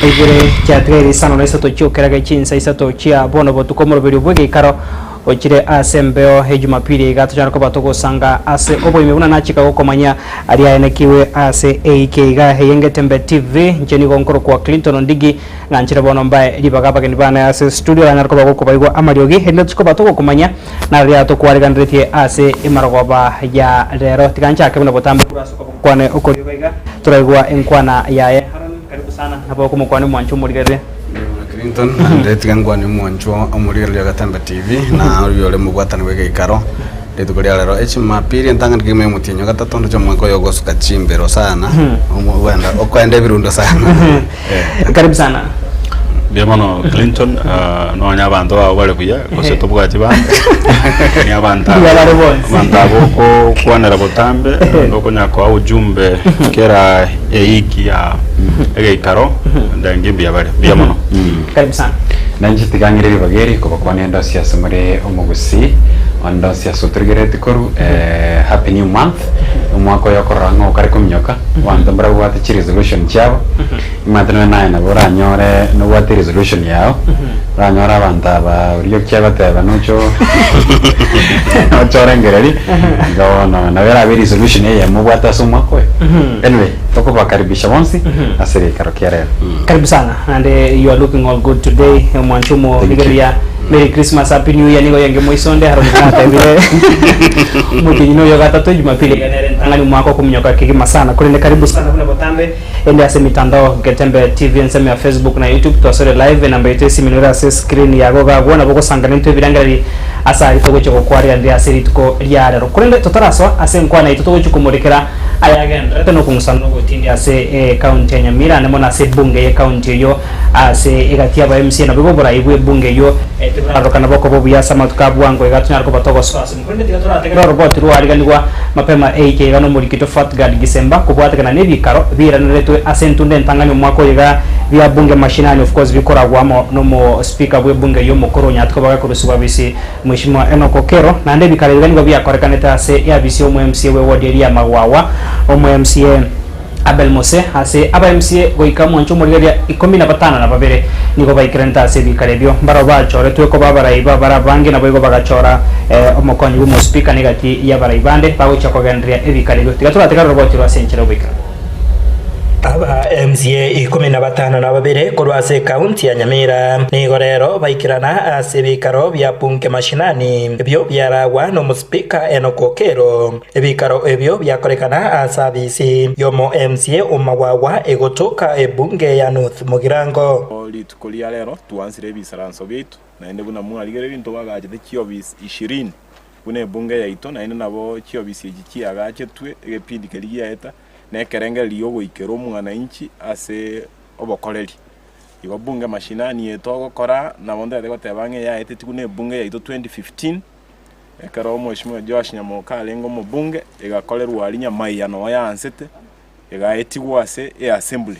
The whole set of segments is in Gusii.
Ibere chiatigaire isano na isato chi'okerage chinsa isato chia bono botuko omoroberio bw'egeikaro ochire ase embeo ejumapili iga tochare koba togosanga ase oboime buna nachika gokomanyia aria aenekiwe ase eiki iga eye Ngetembe TV inche nigo nkorokwa Clinton Ondigi ng'anchire bono mbae ribaga abageni bane ase studio banyare koba gokobaigwa amariogi erinde tochie koba togokomanyia Nararia tokwariganiretie ase emarogoba ya rero. Tiga nchake buna botambe korwa ase okoboko kwane okoriogo iga, toraigwa enkwana yaye. Haron, karibu sana. Nabo okomokwania omwanchwa omorigereria. Bwana Clinton, naende tiga nkwane omwanchwa omorigereria o Gatembe TV, na oyio ore omobwatani bw'egeikaro rituko ria rero. Echumapili entang'ani kegima y'omotienyi o gatato ndoche omwaka oyo ogosuka chimbero sana, omo- ogoenda okoenda ebirundo sana. Eh. Karibu sana. Mbuya mono Clinton, ah, nonya abanto bao bare buya gose tobwati bande ni abanto Mbuya bare bonsi. abanto abo okokwanera botambe naende okonya koa ujumbe kera eiki ya egeikaro ndenge mbuya bare mbuya mono. Karibu sana. Nainche tiga ng'ire ribaga eri kobakwania onde onsi ase more omogusii, onde onsi ase otorigereretie korwa, happy new month, omwaka oyo okorora ng'a okare kominyoka, abanto mbarabwate chiresolution chiabo. Omanyete nonya naye nabo oranyore nobwate resolution yao, oranyore abanto aba oria okia goteba noche noche orengererie, igo bono nabo erabe resolution eyemo obwate ase omwaka oyo. Anyway, tokobakaribisha bonsi ase egeikaro kia rero. Karibu sana naende you are looking all good today omwancho Thank you. omorigereria Merry Christmas Happy New Year nigo yenge moisonde Harold natebire omotienyi noyo gatato Jumapili iga nere entang'ani omwaka okominyoka kegima sana korende karibu sana buna botambe Ende ase emitandao Getembe TV ensemo ya Facebook na YouTube twasore live enamba yaito y'esimi nero ase escreen yago iga agwo nabo ogosangana intwe ebirengererio ase aria togochia gokwareranera ase rituko ria rero. Korende totarasoa ase enkwana yaito togochia komorekera ayagendererete nokong'usana na ogotindia ase ecounty ya Nyamira ande mono ase ebunge y'ecounty eyio ase egati y'aba MCA naboigo oborai bw'ebunge eyio tiborarorokana bokoba obuya ase amatuko a bwango iga tonyare koba togosoa ase Korende tiga torategerere oroboti rwariganigwa mapema eike iga nomorikito Fatgard Gisemba kobwatekana nebikaro biiraneretwe ase entunda entang'ani omwaka oyo iga bia bunge mashinani of course bikoragwa amo nomo speaker bw'ebunge eyio omokoro onyarete koba gakorusigwa abisi Mheshimiwa Enock Okello naende ebikaro ebiga nigo biakorekanete ase eabisi yomo MCA bwe ward eria ya Magwagwa omo MCA Abel Mose ase aba MCA goika mwancha omorigereria ikomi na batano na babere nigo baikeranete ase ebikaro ebio. Mbarabwo bachoretwe koba abarai b'abare abange naboigo bagachora omokonyi bw'omospeaker na egati y'abarai bande bagochia kogendereria ebikaro ebio. Tiga toratigare oroboti rwa ase enchera y'oboikeranu. Aba MCA ikomi na batano na babere korwa ase ekaunti ya Nyamira nigo rero baikerana ase ebikaro bia Bunge Mashinani ebio biaragwa n'omospeaker Enock Okello. Ebikaro ebio biakorekana ase abisi y'omo MCA o Magwagwa egotoka ebunge ya North Mugirango. Rituko ria rero twansire ebisaranso biaito, naende buna mwarigereria ntobagachete chiofisi ishirini buna ebunge yaito, naende nabo chiofisi echi chiagachetwe egepindi keria giaeta na ekerengererio giogoikera omwananchi ase obokoreri. Igo bunge mashinani eye togokora nabo ntagete goteba ng'a eyaetetigwe na ebunge yaito 2015. Ekero Omweshimiwa Joash Nyamoka arenge omobunge, egakorerwa aria Nyamaiya noo yaansete, egaetigwa ase eassembly.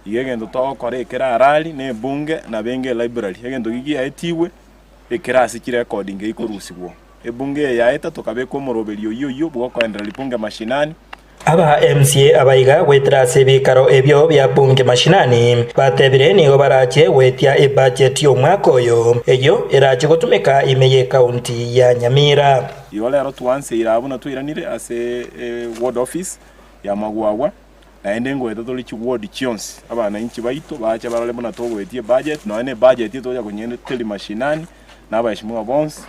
Igo egento togokora ekere arari na ebunge nabo enge elibrary, egento ki giaetigwe, ekere ase chirecord ngeikorusigwa. Ebunge eye yaeta tokabeka omoroberio oyio oyio bwokoendereria bunge mashinani. Aba MCA abaiga goetera ase ebikaro ebio bia bunge mashinani batebire nigo barache goetia ebudget y'omwaka oyo eyio erache gotumeka ime y'ecounty ya Nyamira. Igo rero twanseire aa buna twairanire ase ward office ya Magwagwa, naende ngoeta tore chiward chionsi, abanainchi baito bache barore buna togoetia ebudget, nonya na ebudget tocha konyeteria mashinani na abaheshimiwa bonsi,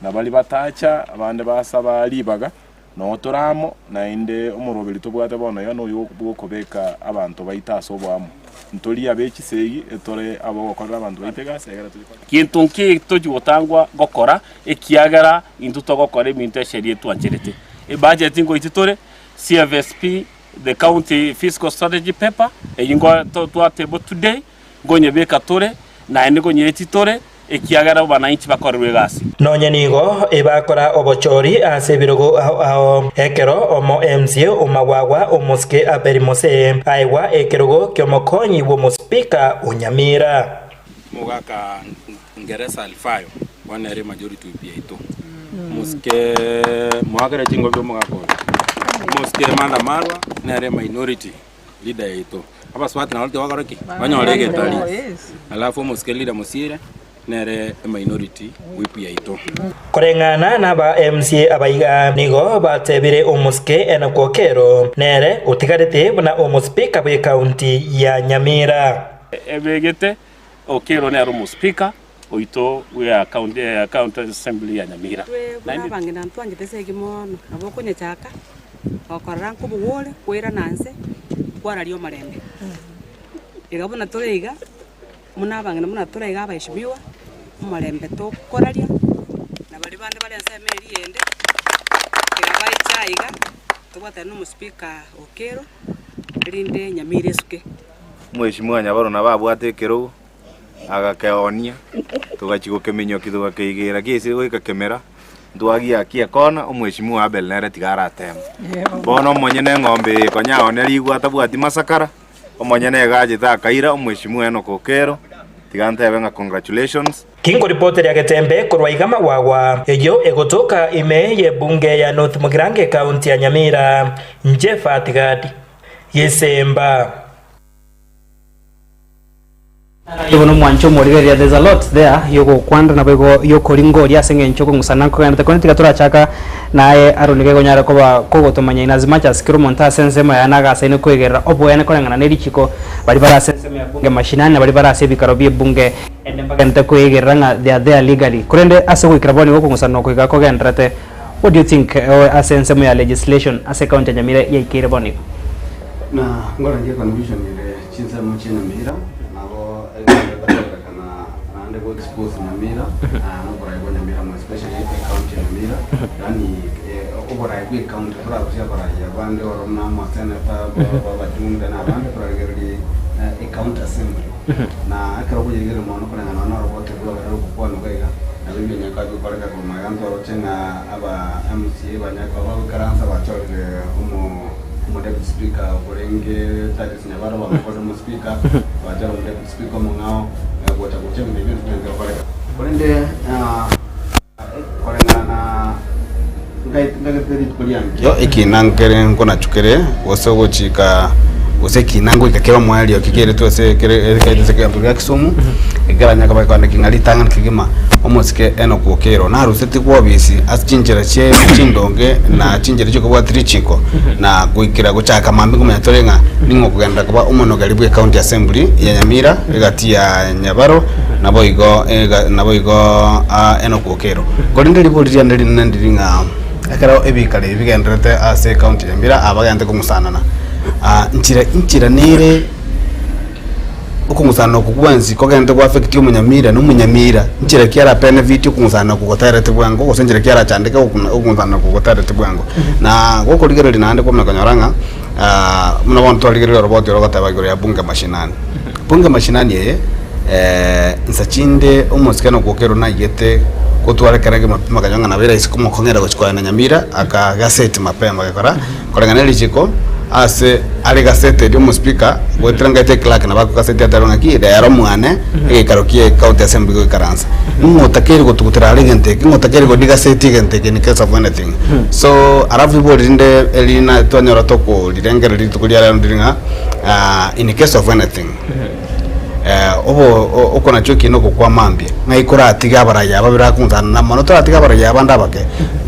na baria batacha abande basaba ribaga. Noo tore amo, naende omoroberi tobwate bono iga noyo bw'okobeka abanto baito ase oboamo. Ntori abe chisegi, etore ab'ogokorera abanto baito egasi, egere toyekore. Gento nki tochi gotangwa gokora, ekiagera intwe togokora ebinto esheria etwancherete. Ebudget ngoitia tore, CFSP, the county fiscal strategy paper, eyio ngo twa table today, Nkonyebeka tore, naende nkonyeetie tore, ekiagera abananchi bakorerwe egasi. Nonya nigo ebakora obochori ase ebirogo ao ao, ekero omo MCA o Magwagwa omosike Abel Mose aegwa ekerogo ki'omokonyi bw'omospeaker o Nyamira. Mogaka Ngeresa Alfayo, bono nere majority whip yaito. Omosike moakere chingobi omogaka oyo. Omosike Martha Marwa nere minority. Leader yaito. Abasubati nabo tibakora ki? Banyore egetari. Alafu omosike leader Mosiire nere eminority whip yaito. Koreng'ana naba MCA abaiga nigo batebire omosike Enock Okello nere otigarete buna omospeaker bw'ecounty ya Nyamira. Ebegete Okello nere omospeaker oito bwe county assembly ya Nyamira. Intwe buna abang'ina ntwanchete esegi mono, nabo okonyechaka, gokorora nkobogore, koirana nse, kwararia omorembe. Iga buna tore iga, buna abang'ina buna tore iga abaheshimiwa, omorembe tokoraria, na baria bande bare ensemo eria eyende, tiga baiche aiga, tobwatane na omospeaker Okello, erinde Nyamira esuke. Omweshimiwa Nyabaro nabo abwate ekerogo, agakeoonia, togachia gokeminyokia togakeigera kiaisire goika kemera, ntwagiakia ekona, omweshimiwa Abel nere tiga arateme. Bono omonyene eng'ombe eye konya aonerigwe atabwati masakara, omonyene iga achete akaira omweshimiwa Enock Okero, tiga ntebe ng'a congratulations. Tingoripoteria getembe korwa iga magwagwa, eyio egotoka ime y'ebunge ya North Mugirango ekaunti ya Nyamira, Inche Fatigadi Gesemba. Aye bono omwanche omorigereria there's a lot there yogokwanda naboigo yokoringoria ase eng'encho okong'usana nkogenderete korende tiga torachaka naye Aaron iga ekonyara koba kogotomanya in as much as kera omonto ase ensemo yaye nagasaine koegerera oboene koreng'ana ne richiko baria bare ase ensemo ya bunge mashinani na baria bare ase ebikaro bie bunge ende mbagenderete koegerera ng'a they are there legally korende ase goikera bono igo okong'usana oko iga kogenderete what do you think ase ensemo ya legislation ase ecounty ya Nyamira yaikeire bono iga? Na nkorange confusion ere Chinsemo chia Nyamira nabo egotorekana naende go expose Nyamira na oborai bwa Nyamira more especially ecounty ya Nyamira yaani oborai bwa ecounty torarusie abarai abande oro buna amaseneta abajumbe na abande torarigererie ecounty assembly na ekero okoyerigereria mono koreng'ana nonya orogote bwa abare rogokwanwa iga iga nabo ebinyaka bikoreka korwa magega ntoroche ng'a aba MCA banyaka bagoikaransa bachorire omo omodeputy speaker okorenge Thaddeus Nyabaro bamokorire omospeaker, bachore omodeputy speaker omong'ao, gocha gocha ebinto ebio bionsi biarenge gokoreka. Korende koreng'ana na ntagete rituko riankio, ekina nkere nkonachu kere, gose ogochika gose ekina ngoika kere omoerio eki keretwe ase kere ase ekegambi gia Kisumu, ekeranya koba gekogenda ng'a ritang'ani kegima, omosike Enock Okello naruseti kwobisi ase chinchera chie chindonge na chinchera chiokobwatia richiko. Na goikera gochaka mambia nkomanya tore ng'a ning'o okogenderera koba omonogeri bwe county assembly ya Nyamira egati ya Nyabaro naboigo ega naboigo aa Enock Okello. Korende ribori riane rinene ndiri ng'a ekero ebikaro ebi bigendererete ase ecounty ya Nyamira aba bagente kong'usanana nchera nchera nere. Okong'usana okwo gwensi kogente go affect omonyamira na omonyamira, nchera ki ara benefit okong'usana okwo goterete bwango gose nchera ki arachandeke okong'u okong'usana okwo goterete bwango. Na gokorigereria naende kwamanya konyora ng'a buna bono twarigereria oroboti oro ogoteba igoro ya bunge mashinani. Bunge mashinani eye nsa chinde omosike nokwokerwa naigete gotwara ekero ekemo mapema akanyora ng'a nabo erahisi komokong'era gochia koenda nyamira aka gaseti mapema gekora. Koreng'ana nerichiko, aase are gaseti eria omospeaker, goetera ngaete eclerk nabo akogaseti atebe ng'aki rero mwane egeikaro kie county assembly goikaransa. Ng'o otakeire gotugutera are egento eke, ng'o otakeire godigaseti egento eke in case of anything. So alafu ibori rinde eri na twanyora tokorirengereria rituko ria rero ndiri ng'a in case of anything. obo okonachwa ekiina oko kwa mambia, ng'ai koratige abarai aba babere akong'usana na mono toratige abarai abande abake,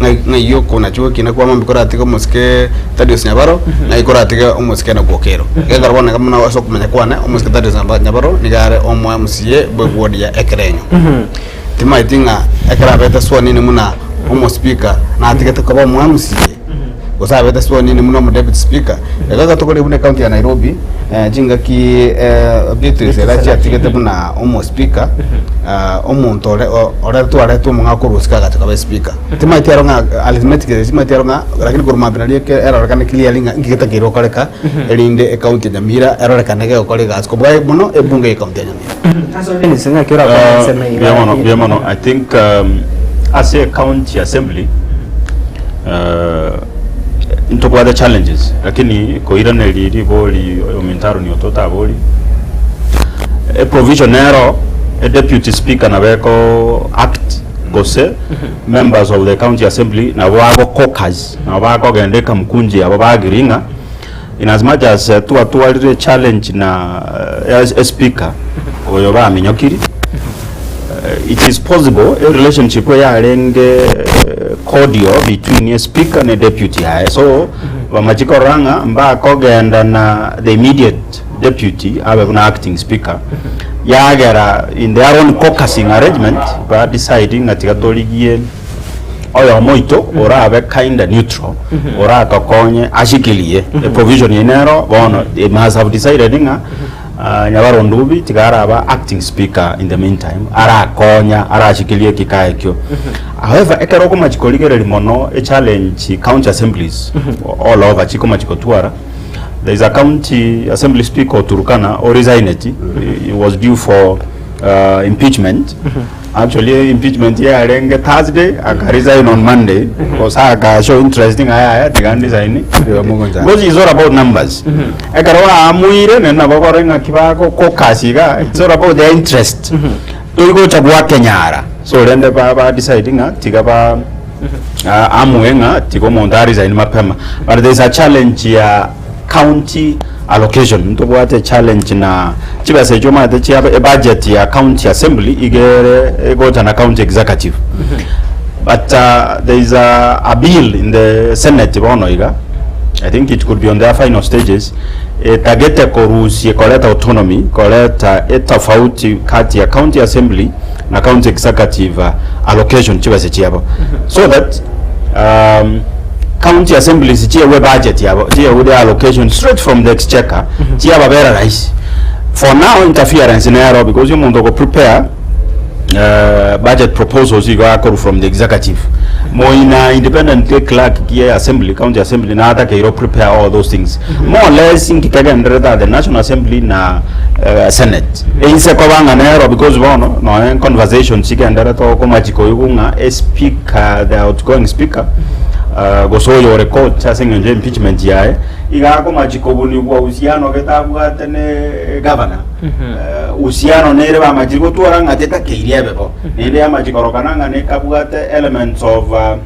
ng'ai ng'ai okonachwa ekiina kwa mambia koratige omosike Thaddeus Nyabaro, ng'ai koratige omosike Enock Okero. Gekero bono iga buna ase okomanya kwane, omosike Thaddeus Nyaba Nyabaro nigo are omo MCA bwe ward ya Ekerenyo. Timaeti ng'a ekero abete sworn in buna omospeaker natigete koba omo MCA, gose abete sworn in buna omo deputy speaker. Igo ekero tokorigia buna ecounty ya Nairobi, chingaki Beatrice Elachi atigete buna omo speaker, omonto ore ore twaretwe omong'ao korwa osike agacha koba espeaker. Timaeti ero ng'a arithmetically timaeti ero ng'a lakini korwa mambia nario eke erorekane clearly ng'a inki getakeire gokoreka erinde ecounty ya Nyamira erorekane gegokora egasi kobua mono ebunge ya ecounty ya Nyamira. Mbuya mono, mbuya mono. I think ase county assembly ntobwate challenges lakini koiraneria ribori oyominto Aaron ototabori e provision nero e deputy speaker nabo eko act gose members of the county assembly nabo bago caucus nabo bakogenda ekamkunji yabo ba agree ng'a. In as much as twatwarire challenge na eh, speaker oyo baminyokiri it is possible a relationship yarenge cordial between a speaker ne deputy aye so bamachi korora ng'a mbakogenda na the immediate deputy abe buna acting speaker yagera in their own caucusing arrangement ba decide ng'a tiga torigie oyomo oito orabe kinda neutral oratokonye ashikilie eprovision eye nero bono they must have decided ng'a ah, Nyabarondubi tiga araba acting speaker in the meantime arakonya arashikilie ekika ekio however ekero okomachi korigereria mono echallenge county assemblies all over chikomachi kotwara there is a county assembly speaker o Turkana o resigneti he was due for uh, impeachment Actually impeachment yarenge Thursday aka resign on Monday gose aka show interest ng'a yaya tiga ndesign because it's all about numbers ekero baamuire naende nabo okore ng'aki bagokokasi iga it's all about their interest tori gocha gwakenyara so rende ba ba decide ng'a tiga ba ah, amue ng'a tiga omonto a resign mapema but there is a challenge ya County allocation, ntobwate challenge na chibesa echio omanyete chia ebudget ya county assembly iga ere egocha na county executive but uh, there is a, a bill in the senate bono iga I think it could be on their final stages etagete korusie koreta autonomy koreta etofauti kati ya county assembly na county executive uh, allocation chibesa chiabo so that um, county assemblies chiegwe budget yabo chiegwe the allocation straight from the exchequer chiababera rahisi for now interference nero because omonto ogo prepare uh, budget proposals igo akorwa from the executive moina independently clerk kie assembly county assembly natakeire prepare all those things more or less nkikegenderete at the national assembly na uh, senate einse koba ng'a nero because bono noe conversation chigenderete okomachiko oigwe ng'a espeaker the outgoing speaker uh, gose oyo ore court ase eng'encho ya impeachment yaye iga akomachi kobunigwa uhusiano gete abwate ne governor uh, uhusiano nere bamachiri gotwara ng'a tetakeiri ebe bo naende yamachi korokana ng'a nekabwate elements of uh,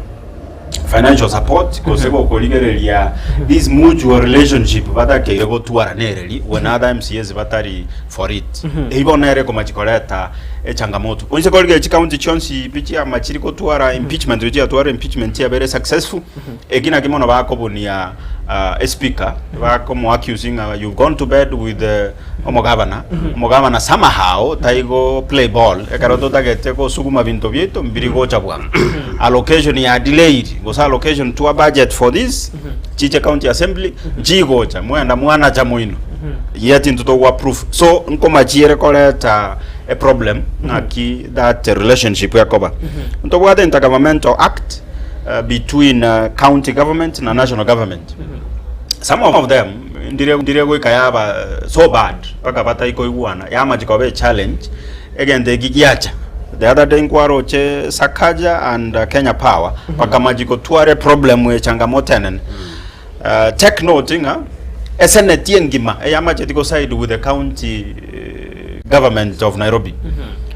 financial support gose gokorigereria this mutual relationship batakeire gotwara nereri when other MCAs batari for it eyio bono nere ekomachi koreta echangamoto onse korigereria chicounty chionsi pi chiamachiri gotwara impeachment chiatwara impeachment chiabere successful eki naki mono bakobunia uh, espeaker bakomo accusing ng'a you've gone to bed with the omogabana omogabana somehow taigo play ball ekero totagete gosuguma binto biaito mbiri gocha bwango allocation ya delayed gose allocation to a budget for this chiche county assembly nchigocha mwenda mwanacha moino yet intwe togo approve so nkomachiere koreta a problem ng'aki that relationship ekoba ntobwate intergovernmental act uh, between uh, county government na national government some of them ndire ndire goika yaba so bad mpaka bataikoigwana yamachi koba echallenge egento eki giacha the other day nkwaroche Sakaja and uh, Kenya Power bakamachi gotwara eproblem echangamoto enene uh, take note ng'a eseneti engima eyamacheti go side with the county uh, government of Nairobi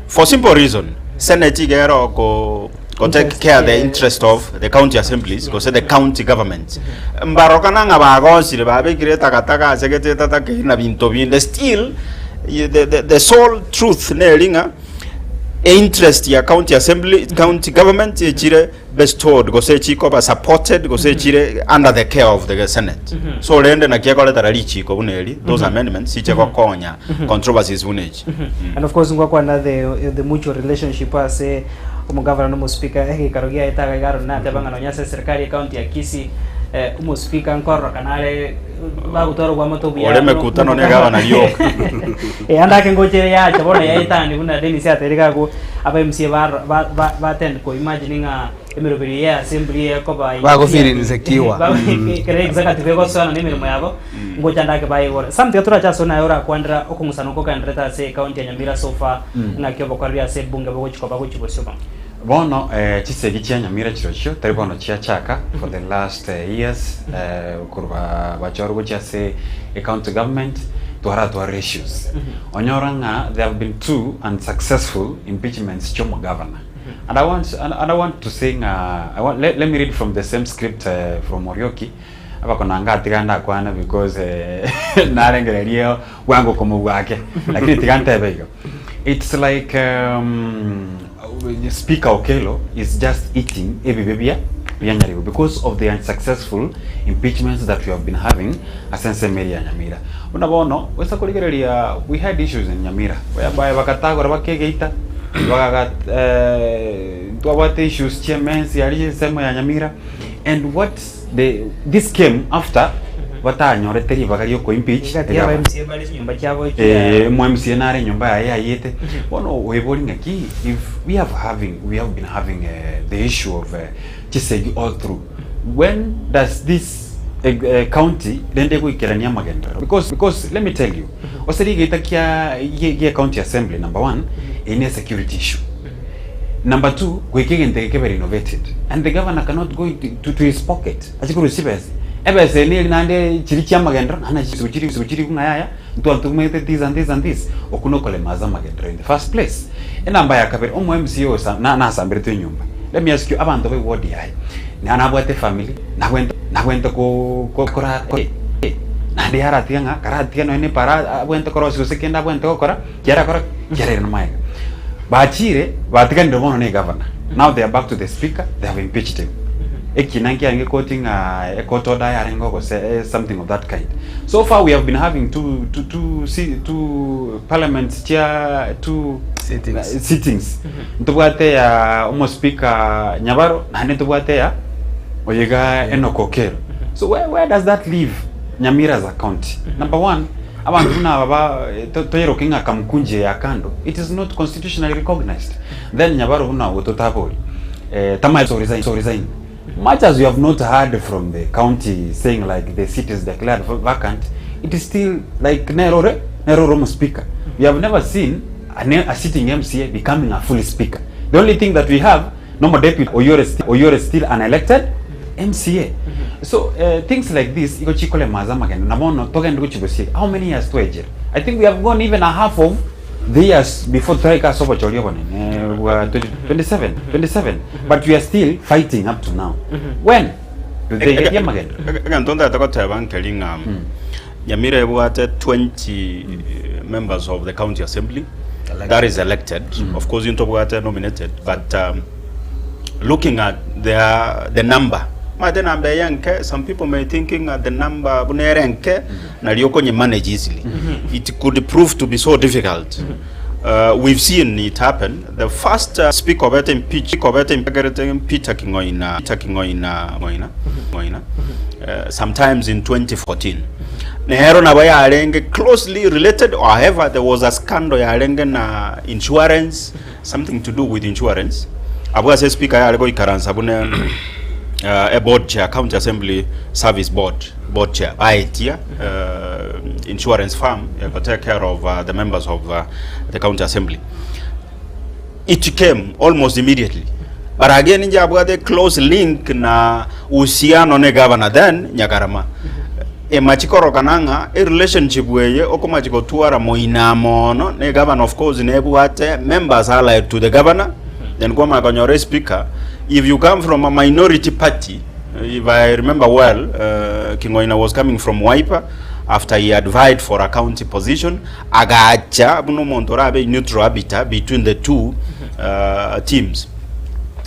for simple reason senate iga ero ko go take care the interest of the county assemblies gose the county governments mbarokana ng'a bagosire babekire etakataka ase gete etatakeiri na binto binde still the, the, the sole truth neri ng'a interest ya county assembly county government echire bestowed gose chikoba supported gose echire under the care of the senate so rende naki ekoretera richiko buna eri those amendments chiche gokonya controversies buna echi And of course ngwakwana the the mutual relationship ase omogavana na omospeaker egeikaro giaye tagaiga aro nateba ng'a nonya ase eserikari ecounty ya Kisii eh, omospeaker nkororokana are bagotwara obwamate obuya Ore emekutano na egavana rioka. Eh, ande ake ngocha ere yacha bono yaetani buna Dennis ateire iga aba MCA ba ba ba batend ko imagine ng'a emeroberio ya assembly ekoba Bago feel insecure. Kere executive egosoana na emeremo yabo ngocha ande ake baigore. Sam tiga torache ase naye orakwanera okong'usana oko kogendererete ase ecounty ya Nyamira so far ng'aki obokoreri ase ebunge bogochi koba gochi bosio bono. Bono chisegi chia Nyamira chirochio tari bono chiachaka for the last years korwa bachorwa gochia ase ecounty government twaratwarire issues. Onyora ng'a there have been two unsuccessful impeachments chia omogavana. And I want, and, and I want to say ng'a I want, let, let me read from the same script from Orioki. Abakonanga atiga ndakwana because narengereria bwango komobua ake, lakini tiga ntebe iga, it's like Speaker Okello is just eating ebibe bia bia Nyaribo because of the unsuccessful impeachments that we have been having ase ensemo eria ya Nyamira. Buna bono, goisa korigereria we had issues in Nyamira whereby bagatagora bakegeita bagaga ntwabwate issues chi'emensi aria ensemo ya Nyamira and what the this came after batanyorete ribaga ri'oko impeach Egati y'aba egavana. MCA bare chinyomba chiabo chia Eh, omo MCA nare enyomba yaye yayete bono oebori ng'aki if we have having we have been having eh, the issue of eh, chisegi all through when does this eh, eh, county rende egoikerania amagenderero because because let me tell you ase rigeita kia gie gie county assembly number one eye ne security issue Number two, goika egento eke kebe renovated and the governor cannot go into to, to his pocket ache korusia chibesa. Ebesa eye neri naende chiria chia amagenderero naende nachi chiri chiri ng'a yaya ntwantumete this and this and this, okwo nokorema ase amagenderero in the first place. Enamba ya kabere, omo MCA oyo na nasamberetwe enyomba, let me ask you abanto ba eward yaye, na nabwate efamily, nabwente nabwente ko ko kora naende yaratiga ng'a karatiga nonye na epara abwente korosia gose kende abwente gokora, Kiarakora kiarere namaega. Bachire batiganire bono ne governor. Now they are back to the speaker, they have impeached him. Ekina nkiarenge koti ng'a e court order yarenge gose eh, something of that kind. So far we have been having two, two, two, si- two parliaments chia two Sittings. eh, sittings. Ntobwate ya omo speaker Nyabaro naende ntobwate ya oyiga Enock Okello. So where, where does that leave Nyamira as a county? Number one, Abanto buna aba ba toyeroke ng'a Kamukunji eye akando, it is not constitutionally recognized. Then Nyabaro buna ogo totabori eh, tamaeti so resign, so resign. Much as you have not heard from the county saying like the seat is declared vacant, it is still like nerore nerore omo speaker. We have never seen an, a sitting MCA becoming a full speaker. The only thing that we have nomo deputy oyore oyore still unelected MCA. So eh, things like this igo chikorema ase amagendo na bono togende gochia gosieka how many years twechire I think we have gone even a half of the years before toraika ase obochori obonene bwa 2027 27 but we are still fighting up to now when do they get amagendo Egento ntagete goteba nkeri ng'a Nyamira ebwate 20 members of the county assembly that is elected of course intobwate nominated but um, looking at their the number omanyete enamba eye enke some people may thinking ng'a the number buna ere enke nari okonye manage easily it could prove to be so difficult Uh, we've seen it happen the first uh, speaker obete impeach obete impegerete Peter King'oina Peter King'oina Ng'oina Ng'oina uh, sometimes in 2014 nero nabo yarenge closely related or however there was a scandal yarenge na insurance Something to do with insurance. Abwo ase speaker yare goikaransa buna uh, a board chair, county assembly service board, board chair baetia uh, insurance firm uh, to take care of uh, the members of uh, the county assembly. It came almost immediately. But again inche abwate close link na uhusiano ne governor then Nyakarama. Emachi korokana ng'a erelationship eye okomachi gotwara moina mono ne governor of course nebwate members allied to the governor then kwamanya konyora espeaker if you come from a minority party if I remember well uh, King'oina was coming from Wiper after he had vied for a county position agacha buna omonto orabe neutral arbiter between the two uh, teams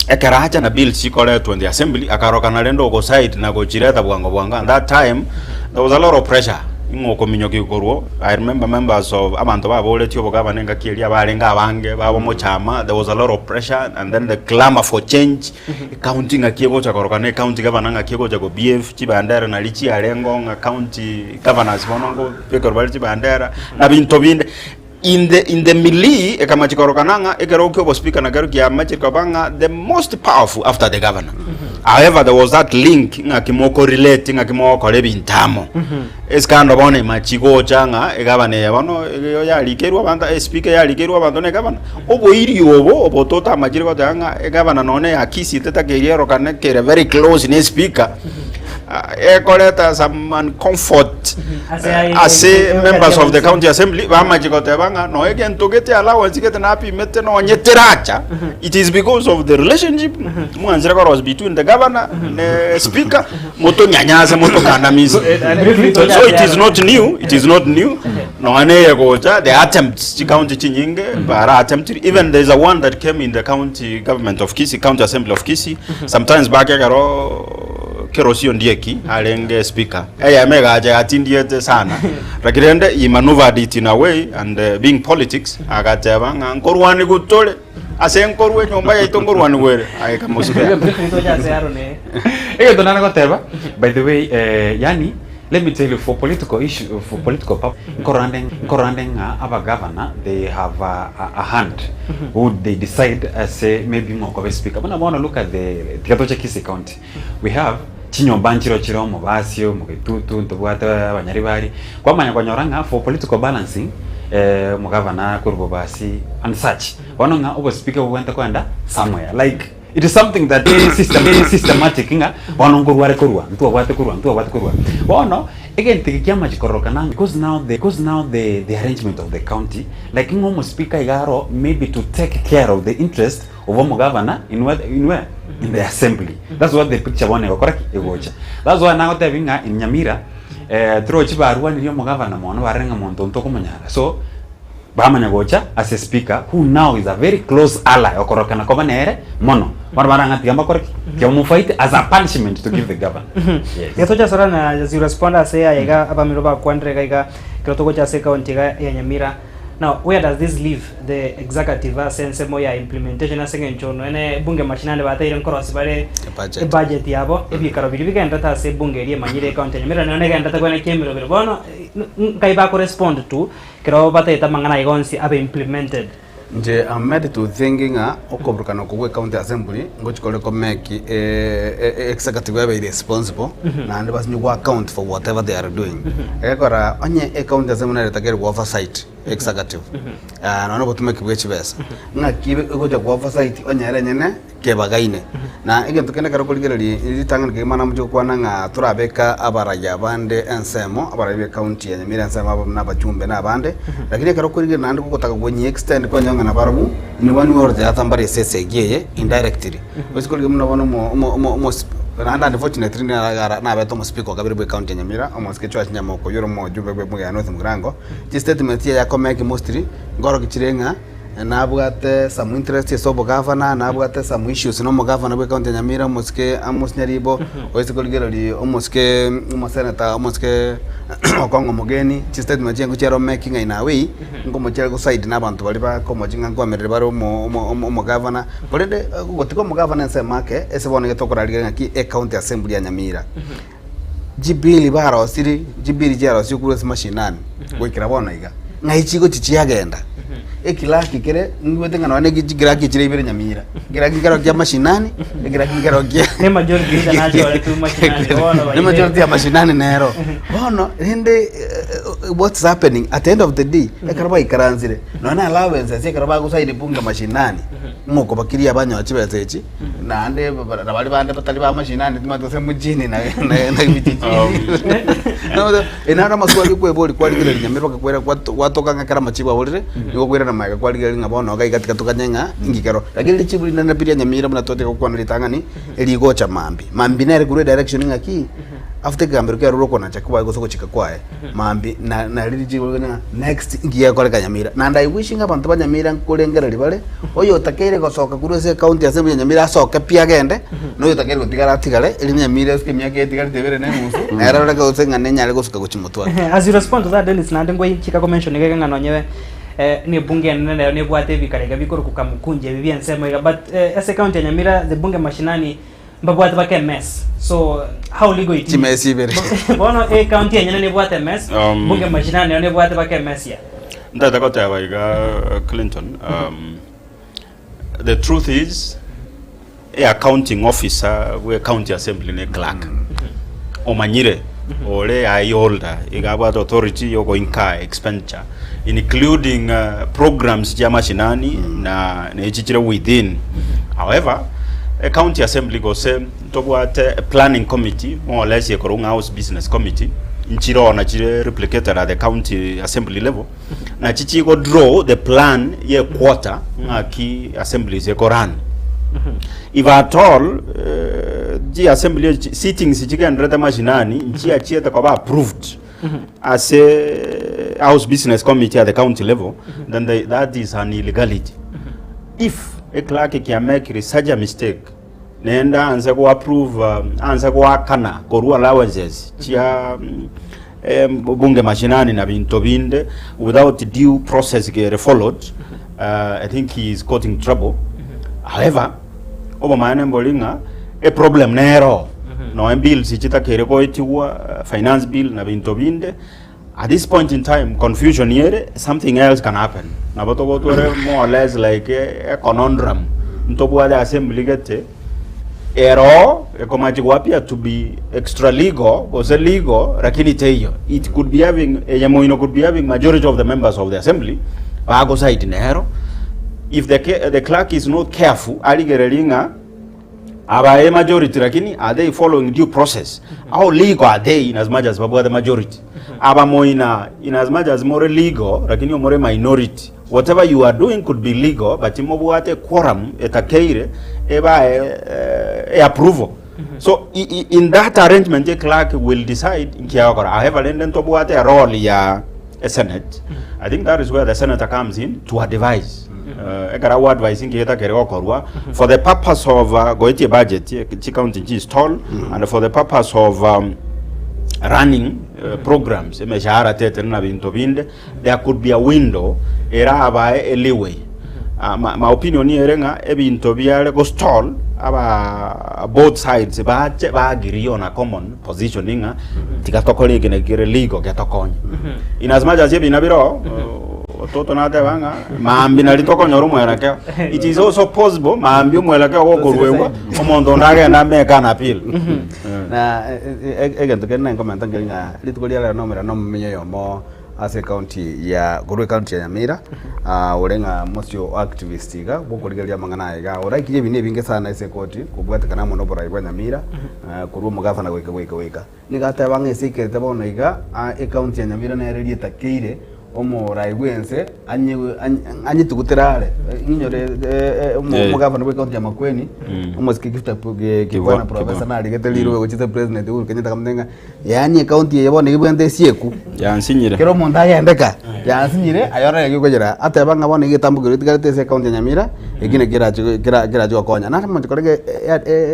Ekero acha na bills chikoretwa in the assembly, akarokana rende ogoside na gochireta bwango bwango and that time there was a lot of pressure ing'o okominyokia korwa I remember members of abanto baboretie obogabana engaki eria abarenge abange babo mochama there was a lot of pressure and then the clamour for change ecounty ng'aki egocha korokana ecounty governor ng'aki egocha go behave chibandera nari chiarenge oo ng'a county governors bono ngobekerwa bare chibandera na binto binde. In the in the melee ekamachi korokana ng'a ekerogo kia obospika nakero kiamachire koba ng'a the most powerful after the governor. However, there was that link ng'aki mokorelate ng'aki mogokora ebinto amo. Esikando bono emachi gocha ng'a egavana eye bono eyo yarikerwe abanto espika yarikerwe abanto na egavana. Oboiri obo obo totamachire goteba ng'a egavana nonye ya Kisii tetakeire erokane kere very close na espika. Ekoreta some uncomfort ase members of the county assembly bamache goteba ng'a noe egento gete allowance gete napimete nonye teracha it is because of the relationship mwanchire korosia between the governor ne speaker motonyanyase motokandamize so it is not new it is not new nonya neye gocha the attempts chicounty chinyinge bara attempt even there is a one that came in the county government of Kisii county assembly of Kisii sometimes back ekero Kerosio Ndieki arenge speaker eyemo egacha yatindiete sana lakini rende he maneuvered it in a way and uh, being politics agateba ng'a nkorwanigwa tore ase nkorwa enyomba yaito nkorwanigwa ere aikamospare Egento nare goteba by the way eh, yani let me tell you for political issue for political purpose nkorora nkorora nde ng'a aba governor they have a, a, a hand who they decide ase maybe ng'a okobe speaker buna bono look at the tiga toche Kisii county We have chinyomba nchiro chire omobasio, omogetutu, ntobwate abanyaribari, kwamanya konyora ng'a for political balancing eh, omogavana akorwa bobasi and such. Bono ng'a obospeaker bobwenerete koenda somewhere like it is something that is system, systematic ng'a bono nkorwa are korwa, ntwabwate korwa, ntwabwate korwa. Bono, egento eke kiamachi kororokana ng'a because now the, because now the, the arrangement of the county like ng'a omospeaker iga aro maybe to take care of the interest of omogavana in what, in where? In the assembly. That's what the picture bono egokora ki? Egocha. That's why nagotebi ng'a in Nyamira, eh, torochi barwanirie omogavana mono barore ng'a monto ntokomonyara. So, bamanya gocha ase speaker who now is a very close ally okorokana koba nere mono. Bono barora ng'a tiga mbakore ki? Tiga bamofight as a punishment to give the governor. Yes. Iga tocha sora na as you respond ase aya iga abamiro bakwanire iga iga ekero togocha ase ecounty iga ya Nyamira. Now where does this leave the executive ase ensemo ya implementation ase eng'encho nonya ne ebunge mashinani bateire nkorosia bare Ebudget. ebudget yabo, ebikaro biria bigenderete ase ebunge eria emanyire ecounty ya Nyamira nonya negenderete kwene ki'emerobero. Bono nkai bakorespond to ekero bataete amang'ana aiga onsi abe implemented. Inche am made to think ng'a okoburukana okwo gwe county assembly ngochi kore ko make executive ebe irresponsible naende basinye go account for whatever they are doing. Egekora onye ecounty assembly nere etakeire go oversight executive nonya na obotumeki bwe chibesa, ng'aki egocha go oversight onye ere enyene kebagaine. Na egento kende ekero okorigereria ritang'ani kegima namochie gokwana ng'a torabeka abarayia bande ensemo, abarayia be county ya Nyamira ensemo aba buna abachumbe na abande, lakini ekero okorigereria naende gogotaka konyi extend kwanyora ng'a nabarabwo in one way or the other mbare ase esegi eye indirectly. Gose korigereria buna bono omo omo omo omo naende unfortunately nara nabete omospeaker o kabere bwe county ya Nyamira, omosike Joash Nyamoko oyio ore omojumbe bwe Mugea North Mugirango, chistatement chiaye akomake mostly, nkorokia chire ng'a. Nabwate some interest ase obogavana, nabwate some issues na omogavana bwe county ya Nyamira omosike Amos Nyaribo, oise korigereria omosike omoseneta omosike Okong'o Omogeni, chistatement chiaye chiare making in a way, nkomochia are goside na abanto baria bakomochia ng'a nkoamerere bare omo omo omo omogavana. Korende gotiga omogavana ensemo ake, ase bono iga tokorarigereria ng'aki ecounty assembly ya Nyamira, Chibill barosirie, chibill chiarosirie korwa ase mashinani goikera bono iga, ng'ai chigochi chiagenda? Ekiraki kere ngigwete ng'a nonye na chikiraki chire ibere nyamira, ekiraki nkero kia mashinani, ekiraki nkero kia Ne majority leader nachoretwe mashinani, bono ne baire. majority ya mashinani nero. Bono rende eh, what's happening at the end of the day, ekero baikaransire, nonye na allowances ekero bagosaini bunge mashinani, Mokobakiria abanyora chibesa echi, naende na baria bande batari ba mashinani timanyeti gose mjini na na na vijijini. Ere naro amaswali okweboria kwarigereria nyamira bakakwera gwato gwatoka ng'a ekero amachibu aborire, nigo okoirana magega kwarigereria ng'a bono iga iga tiga toganye ng'a inki kero. Lakini richibu rinene pi ria nyamira buna twatiga gokwana ritang'ani, erigocha mambia. Mambia nere korwa edirection ng'aki, after ekegambero kiarure okonacha kwaye gose ogochika kwaye. Mambia na nari richibu ng'a next inki gekoreka Nyamira. Naende I wish ng'a abanto ba Nyamira nkorengereria bare, oyotakeire gosoka korwa ase ecounty ase ya Nyamira asoke pi agende, na oyotakeire gotigara atigare, erinde Nyamira esike emiaka etigarete ebere na enusu, nere arore gose ng'a nenyare gosuka gochia motwe ake. As you respond to that Dennis naende ngochika ko mention iga ng'a nonye eh, ne ebunge enene nero nebwate ebikara iga bikorokwa Kamukunji ebi bia ensemo iga but eh, ase ecounty ya Nyamira the bunge mashinani Mbabwate bake emess so how legal it is Chimesi ibere. Bono ecounty enyene nebwate emess bunge mashinani nero nebwate bake emess ya. Ntagete goteba iga Clinton, um, the truth is e accounting officer bwe county assembly ne clerk omanyire ore ai holder iga abwate authority yogo incur expenditure including uh, programs chia mashinani na nechi chire within however. Ecounty Assembly gose ntobwate planning committee more or less ekorwa ng'a House Business Committee, nchire na chire replicated at the county assembly level, nachi chigo draw the plan ye quarter ng'aki assemblies eko run. If at all chi assembly echi sittings chigenderete mashinani nchiachiete koba approved ase House Business Committee at the county level, then they, that is an illegality. If a clerk kiamekire such a mistake naende anse go approve um, anse goakana korwa allowances chia mm, eh, bunge mashinani na binto binde without due process gere followed uh, I think he is causing trouble however Obomaene mbori ng'a eproblem nero, nonya bills chitakeire goetigwa, finance bill na binto binde, at this point in time confusion ere, something else can happen. Nabo togotware more or less like a conundrum, ntobwate assembly gete, ero ekomachi go appear to be extra legal gose legal lakini teiyo. It could be having, eye moino could be having majority of the members of the assembly, bagosaidi nero. If the, the clerk is not careful, arigererie ng'a aba a majority lakini are they following due process? How legal are they in as much as babwate majority? Aba moina in as much as more legal lakini omore minority. Whatever you are doing could be legal but mobwate quorum etakeire ebae eh, e approval. So i, i, in that arrangement a clerk will decide nkiagokora. However, rende ntobwate a role ya a senate i think that is where the senator comes in to advise uh, ekero agwo advise nki getakere gokorwa for the purpose of uh, goetia budget eh, chicounty nchi install and for the purpose of um, running uh, programs emeshahara tetene na binto binde there could be a window erabae a leeway uh, my, my opinion ere ng'a ebinto biare go stall aba both sides bache ba agree on a common position ng'a tiga tokore eke naki kere legal getokonye. In as much as ebina bire oo, ototo nateba ng'a maambia nari tokonyora omwerekeo. It is also possible maambia omwerekeo gokoruegwa, omonto onde agende ameke an appeal. Na egento kende nenkomenta nkeri ng'a rituko ria rero nomera nomomenyi oyomo ase ecounty ya korwa ecounty ya Nyamira ore ng'a mosio o activist iga bwokorigereria amang'ana aya iga oraikirie ebinto ebinge sana ase ekoti kobwatekana amo na oborai bwa Nyamira korwa omogavana goika goika goika. Nigo ateba ng'a ase ekerete bono iga ecounty ya Nyamira nere rietakeire omorai bwense anye anyetugutere are ng'inyore omogavana bwa ecounty ya Makueni omosike Kifta Kibwana professor narigete rirobe gochia president Uhuru Kenyatta akamotebia ng'a Yaani ecounty eye bono ebwente esieku. Yansinyire. Kera omonto agendeka, yansinyire, aye orore gikochera. Ateba ng'a bono egetambo keria otigarete ase ecounty ya Nyamira, eki nakio kerache kera kerache gokonya. Nare omonto kore ge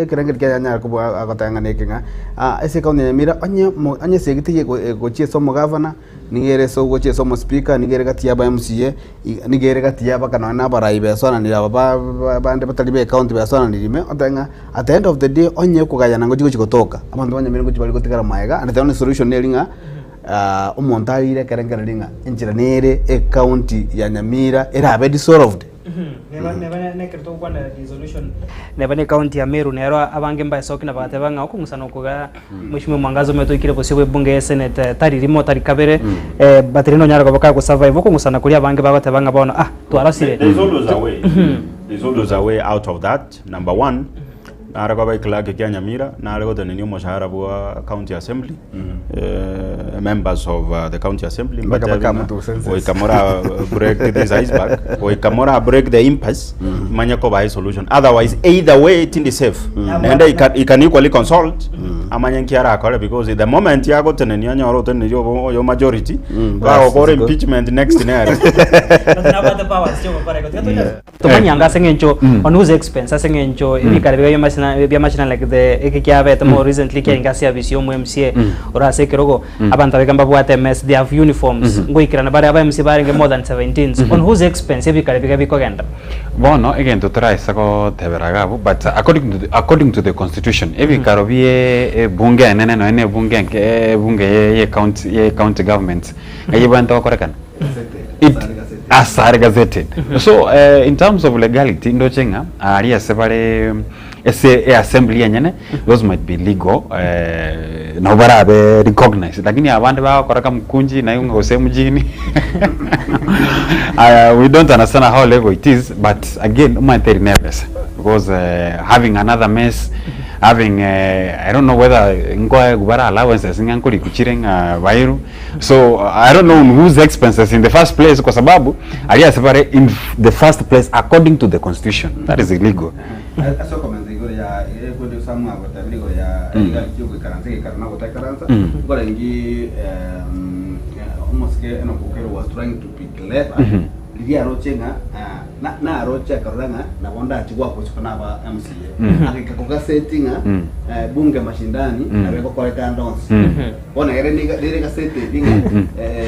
ekerengeri kiaye anyare kobua agoteba ng'a neke ng'a, ase ecounty ya Nyamira onye mo onye esegi teiyo egochia ase omogavana, nigo ere ase ogochia ase omospeaker, nigo ere gati ya aba MCA, nigo ere gati ya mpaka nonya na abarai besoananire aba ba bande batari ba ecounty besoananire ime, otebe ng'a at the end of the day onye okogayana ngochi gochi gotoka, abanto ba Nyamira ngochi bare gotigara maega and the only solution neri ng'a omonto arire ekerengererio ng'a enchera nere ecounty ya Nyamira erabe dissolved. Neba neba ne- nekero togokwanera dissolution neba ne county ya Meru nero abange mbaesoki na bagateba ng'a okong'usana oko iga Mheshimiwa Mwangaza omanyete oikire bosio bwa ebunge ya esenate eh, tari rimo tari kabere eh, but rende onyare koba kagosurvive okong'usana koria abange bagoteba ng'a bono ah twarosire There is always a way. There is always a way out of that. Number one, nare koba eclerk kia Nyamira, nare gotenenia omoshahara bwa county assembly, eh, members of uh, the county assembly, Mpaka mbatebe ng'a bakamutu census. goika mora break this iceberg, goika mora break the impasse, manye kobae solution. Otherwise, either way, tindi safe. Naende he can, he can equally consult, amanye nki arakore because the moment yagotenenia anyore otenenirie obo oyo majority, bagokora impeachment next nere. Tomanyanga ase eng'encho on whose expense ase eng'encho ebikare biga biamasina biamasina like the eke kiabete more recently kiainga ase abisi ya omo MCA ore ase ekerogo abanto abaiga mbabwate mess they have uniforms ngoikerana bare aba MCA barenge more than 17 on whose expense ebikare biga bikogenda. Bono egento toraisa gotebera iga abwo but according to the, according to the constitution ebikaro bie ebunge enene nonya na ebunge enke ebunge ye ye county ye county government ng'ai ebwenerete gokorekana? It asare gazetted. So eh, in terms of legality ndoche ng'a aria ase bare ase eassembly enyene those might be legal eh, nabo barabe recognized lakini abande bagokora kamukunji naye ng'a gose mjini aya we don't understand how legal it is but again omanyete eri nebesa. because having another mess having I don't know whether nkoegwa bare allowances ng'a nkorikwa chire ng'a bairwe so I don't know on whose expenses in the first place kwa sababu aria ase bare in the first place according to the constitution that is illegal. Ase okomenta igoro ya ekwende Samuel agotebirie igoro ya rigari chiogoikaransa egeikaro na gotaikaransa, nkorengi omosike Enock Okello was trying to be clever riria aroche ng'a na naroche akarora ng'a nabo ndache goakoseka na aba MCA agaika kogaseti ng'a bunge mashindani nabo egokoreka ande onsi bono ere niga rere egaseti ebi ng'a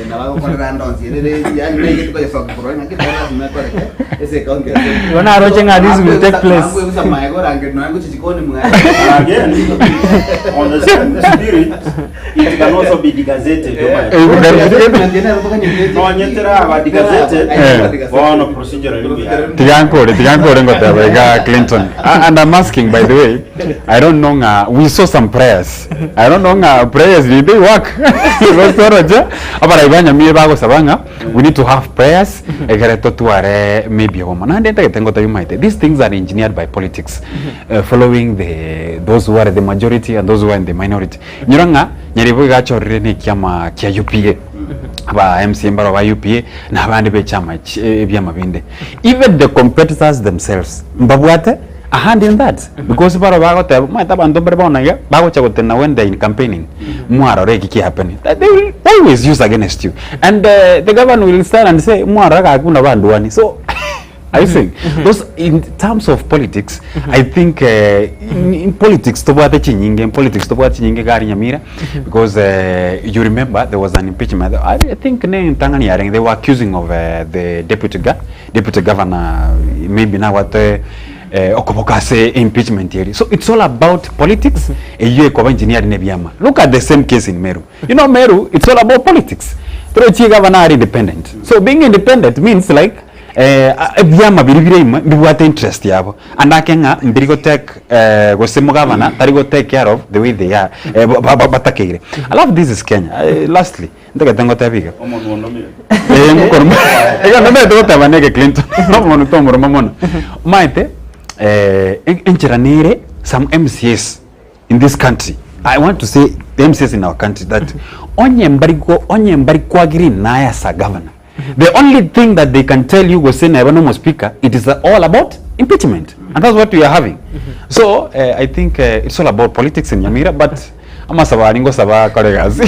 nabo agokorera ande onsi ere re yaani naigete koyesoka korwa ng'a ki tari lasima ekoreke ase ecounty ya Kisumu. Igo naroche ng'a this will take place. Akwebisa maega orangeria nonya ngochia chikoni mwaye. Again, on the same spirit, it can also be degazetted. Nonyetera aba degazetted, bono procedurally we are. Tiga nkore, tiga nkore ngoteba iga Clinton. And I'm asking by the way, I don't know ng'a we saw some prayers. I don't know ng'a prayers did they work? Gose oroche abarai ba Nyamira bagosaba ng'a we need to have prayers egere totware maybe obomo. Naende ntagete ngotebie omanyete these things are engineered by politics following the those who are the majority and those who are in the minority. Nyora ng'a Nyaribo iga achorire na ekiama kia UPA, aba MCA mbaro ba UPA na abande be chiama chi ebiama binde. Even the competitors themselves mbabwate a hand in that because baro bagoteba omanyete abanto mbare bono iga bagocha gotenena when they are in campaigning mwarora eki kia happening they will always use against you and the governor will stand and say mwarora gaki buna bandwani so Are you seeing? Those in terms of politics, I think in politics tobwate chinyinge, in politics tobwate chinyinge gari Nyamira because you remember there was an impeachment. I think ne ntang'ani yarenge they were accusing of the deputy deputy governor maybe nabwate okoboka ase impeachment eri. So it's all about politics eyio ekoba engineered na ebiama. Look at the same case in Meru. You know Meru it's all about politics. Torochi governor are independent. So being independent means like Ebiama biria bire ime mbibwate interest yabo ande ake ng'a mbiri go take gose omogavana tari go take care of the way they are batakeire. Alafu this is Kenya lastly ntagete ngotebe iga Omonwa onomire. Eh, ngokoroma iga nomanyete goteba neke Clinton omonwa tomoroma mono. Omanyete enchera nere some MCAs in this country I want to say the MCAs in our country that onye mbari go onye mbari kwagiri naye as a governor The only thing that they can tell you gose neba no speaker it is all about impeachment and that's what we are having so I think it's all about politics in Nyamira but amasabo aria ngosaba akore egasi.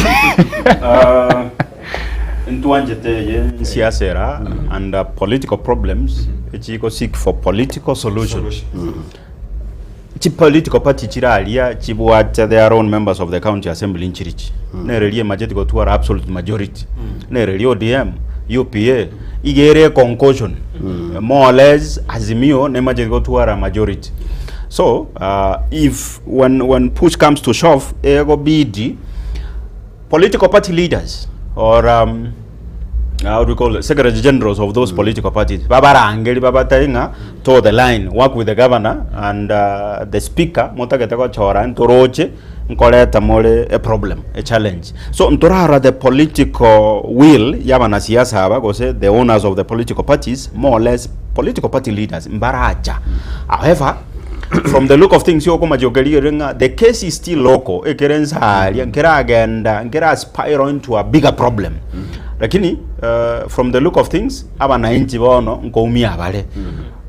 Ntwanchete eye siasa era and political problems echiko seek for political solutions. Chi political party chire aria chibwate their own members of the county assembly nchirichi. Nere riria emacheti gotwara absolute majority. Nere riria ODM, UPA, iga ere econcosion. More or less Azimio nemacheti gotwara majority. So if when when push comes to shove egobidi political party leaders or how do we call it, secretary generals of those political parties babarangeri babatebie ng'a toe the line work with the governor and the speaker motagete gochora ntoroche nkoreta more a problem a challenge so ntorarora the political will ya abanasiasa aba gose the owners of the political parties more or less political party leaders mbaracha however from the look of things okomacha okerigereria ng'a the case is still local ekere nsa aria nkeragenda nkera spiral into a bigger problem lakini from the look of things abananchi bono nkoumia bare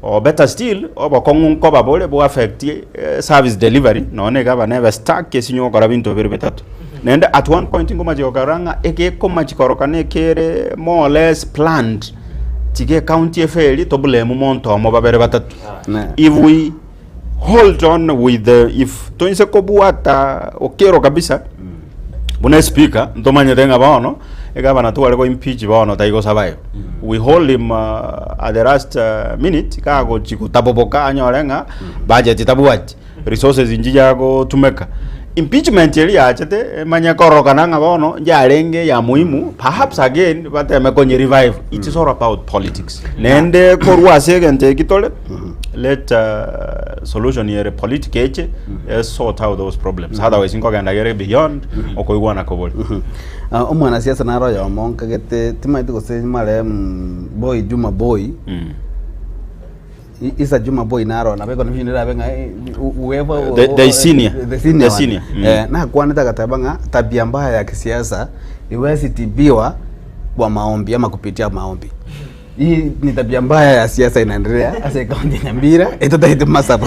or better still obokong'u nkoba bore bo affect service delivery nonye na egavana ebe stuck esinye gokora binto bire bitato naende at one point nkomacha gokarora ng'a egekomachi korokana ekere more or less planned tiga ecounty eferi to blame monto omo babere batato If we hold on with the if toinse kobwata okero kabisa buna espika ntomanyete ng'a bono egavana tware go impeach bono taigosabayo we hold him at the last minute kagochi gotaboboka anyore ng'a budget tabwati resources nchinya gotumeka impeachment eria yachete emanye kororokana ng'a bono yarenge ya muhimu perhaps again bateme konye revive it is all about politics naende korwa ase egento eki tore let solution ere politic eche e sort out those problems otherwise nkogenda gere beyond okoigwana kobori. Omwanasiasa naro oyomo nkagete timanyeti gose marehemu Boy Juma Boy. Isa Juma Boy naro nabo econfusion erabe ng'a eh, whoever The senior. the senior The senior, one. Eh, nakwanete agateba ng'a tabia mbaya ya kisiasa iwezi tibiwa kwa maombi ama kupitia maombi. Hii ni tabia mbaya ya siasa inaendelea ase ekaunti ya Nyamira etotaete masabo.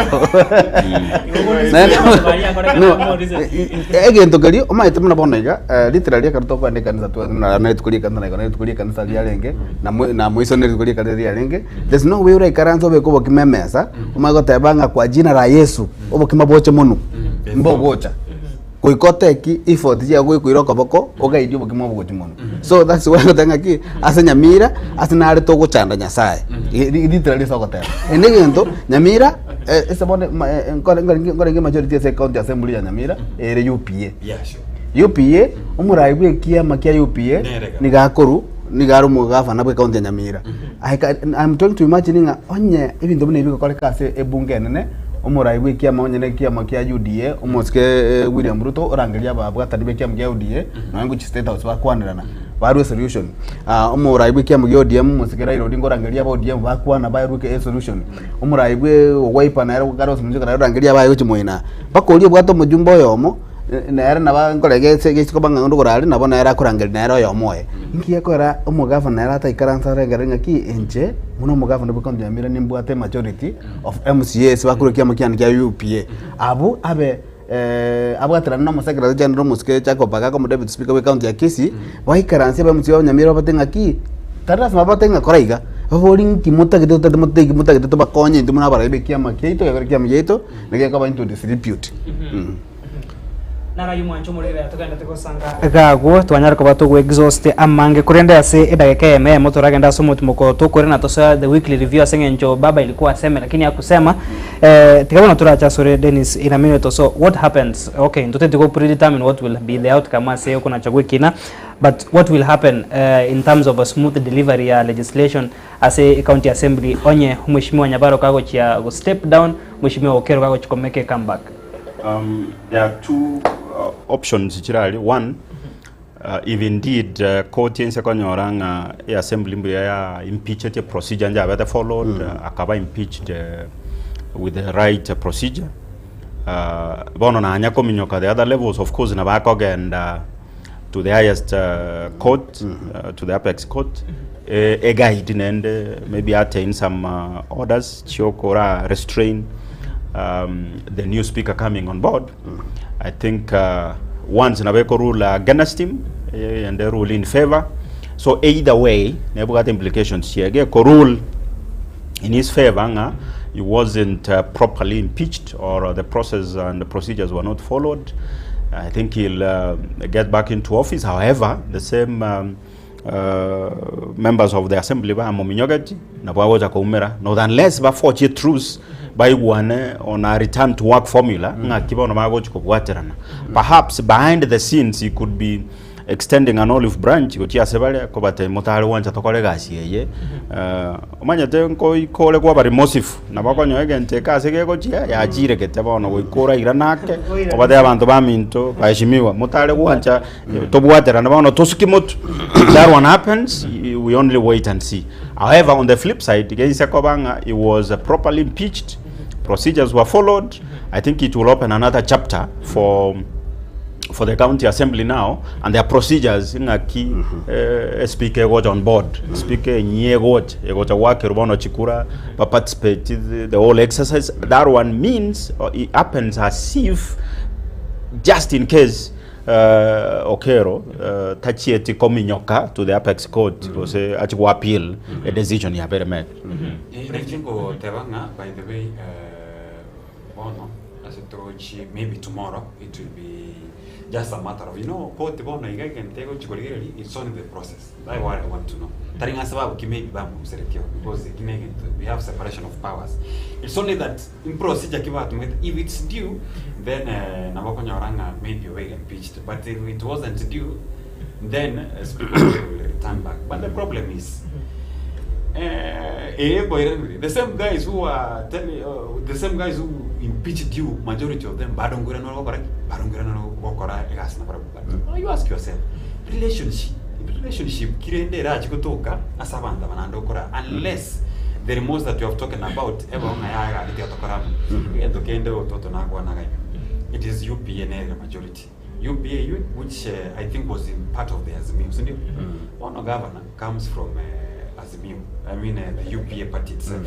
No, egento keria omanyete buna bono iga eh, literally ekero tokoenda ekanisa twe na na rituko ria ekanisa na rituko ria ekanisa riarenge na mwe- na mwiso na rituko ria ekanisa riarenge there's no way oraikaranse obeke obokima emesa omanye goteba ng'a kwa jina la Yesu obokima boche monwe mbogocha. Goika oteki effort chiago goikoira okoboko ogaidie obokima obo gochia mono. So that's why ngoteba ng'aki ase Nyamira ase nare togochanda Nyasaye. Literally ase ogoteba. Ende egento Nyamira eh, ase bono ma- eh, nkore nkorenge nkorenge majority ase ecounty assembly ya Nyamira ere UPA. Yeah, sure. UPA omorai bwa ekiama kia UPA Nerega. niga akorwa niga are omogavana bwa ecounty ya Nyamira. I can, I'm trying to imagine ng'a onye ebinto buna ebi bigokoreka ase ebunge enene Omorai bw'ekiama onye nekiama kia UDA, omosike William Ruto orangerie ababwatani b'ekiama kia UDA nonya gochia State House bakwanerana barue esolution. Ah, omorai bw'ekiama kia ODM omosike Raila Odinga orangerie aba ODM bakwana barue esolution. Omorai bwe Wiper nere Carlos Musyoka nere orangerie abaye gochia moino aa. Mpaka oria obwate omojumbe oyomo nere nabo nkore gese gesiko ng'a onde korare nabo nere akorangeria nere oyomo oye. Inki gekogera omogavana nere ataikaranse arengere ng'aki inche buna omogavana bwe county ya Nyamira nimbwate emajority. of MCAs bakorwa ekiama kiane kia UPA, abwo abe abwaterane na omosekretary general omosike Jacob Agaka omo deputy speaker bwe county ya Kisii, baikaranse aba MCA ba Nyamira babate ng'aki, tari lasima babate ng'a kora iga, babori nki motagete totagete motagete motagete tobakonye intwe buna abarai ba ekiama kiaito gekore ekiama giaito, nigo gekoba into disrepute. Narayi omwancho omorere togendete gosanga gagwo twanyara koba togo exhaust amange korende ase edageka eyemo eyemo toragende ase omotimoko tokore na tosoe the weekly review ase eng'encho baba ilikuwa aseme lakini hakusema eh, tiga bono torache asore Dennis in a minute or so what happens okay ntoteti go predetermine what will be the outcome ase okonacha gwekina but what will happen eh, in terms of a smooth delivery ya legislation ase county assembly onye omweshimiwa Nyabaro kagochia go step down mweshimiwa Okero kagochia ko make a comeback. Um, there are two options chirari one if indeed court ense konyora ng'a e-assembly mbuya ya impeached procedure njabete followed akaba impeached with the right procedure bono nanya kominyoka the other levels of course nabo akogenda to the highest court to the apex court e guide naende maybe attain some orders chiokora restrain the new speaker coming on board I think once nabo eko rule against him and rule in favor so either way nebwate implications chiege eko rule in his favor ng'a he wasn't properly impeached or the process and the procedures were not followed I think he'll get back into office however the same members of the assembly bamominyogeti nabo agocha koumera not unless baforge truce baigwane on a return to work formula ng'aki bono bagochi kobwaterana perhaps behind the scenes he could be extending an olive branch gochia ase bare kobatebia motare gwancha tokore egasi eye omanyete nkoikore kwaba remorsive nabo okonyora egento eke ase gegochia yachiregete bono goika orairane ake obatebie abanto baminto baheshimiwa motare gwancha tobwaterane bono tosuki motwe if that one happens we only wait and see however on the flip side geinse koba ng'a he was properly impeached procedures were followed i think it will open another chapter for for the county assembly now and their procedures ng'aki eh, speaker egocha on board speaker enyia egocha egocha gwakerwa bono chikura ba participate the whole exercise that one means or it happens as if just in case Okero tachieti kominyoka to the apex court gose achie go appeal a decision yabere made. Inche ngoteba ng'a by the way bono ase torochi maybe tomorrow it will be just a matter of you know court bono iga egento egochi korigereria it's only the process that's what I want to know tari ng'a ase babokia maybe bamoruseretie oo because eki na egento we have separation of powers it's only that Procedure ki batumete if it's due then nabo okonyora ng'a maybe obeire impeached but if it wasn't due then speaker will return back but the problem is eh nkoiraneria the same guys who are telling the same guys who impeached you majority of them bado nkoirana ore gokora ki? Bado nkoirana ore gokora egasi nabarabwo but you ask yourself relationship relationship ki rende erachi gotoka ase abanto aba naende okora unless. The remorse that you have talken about ebe ng'a yaya gaki tiga tokore amo. Egento kende ototo nakwana iga iga, it is UPA nere majority. UPA eywo which I think was in part of the Azimio, sindio? Bono governor comes from Azimio, I mean the UPA party itself.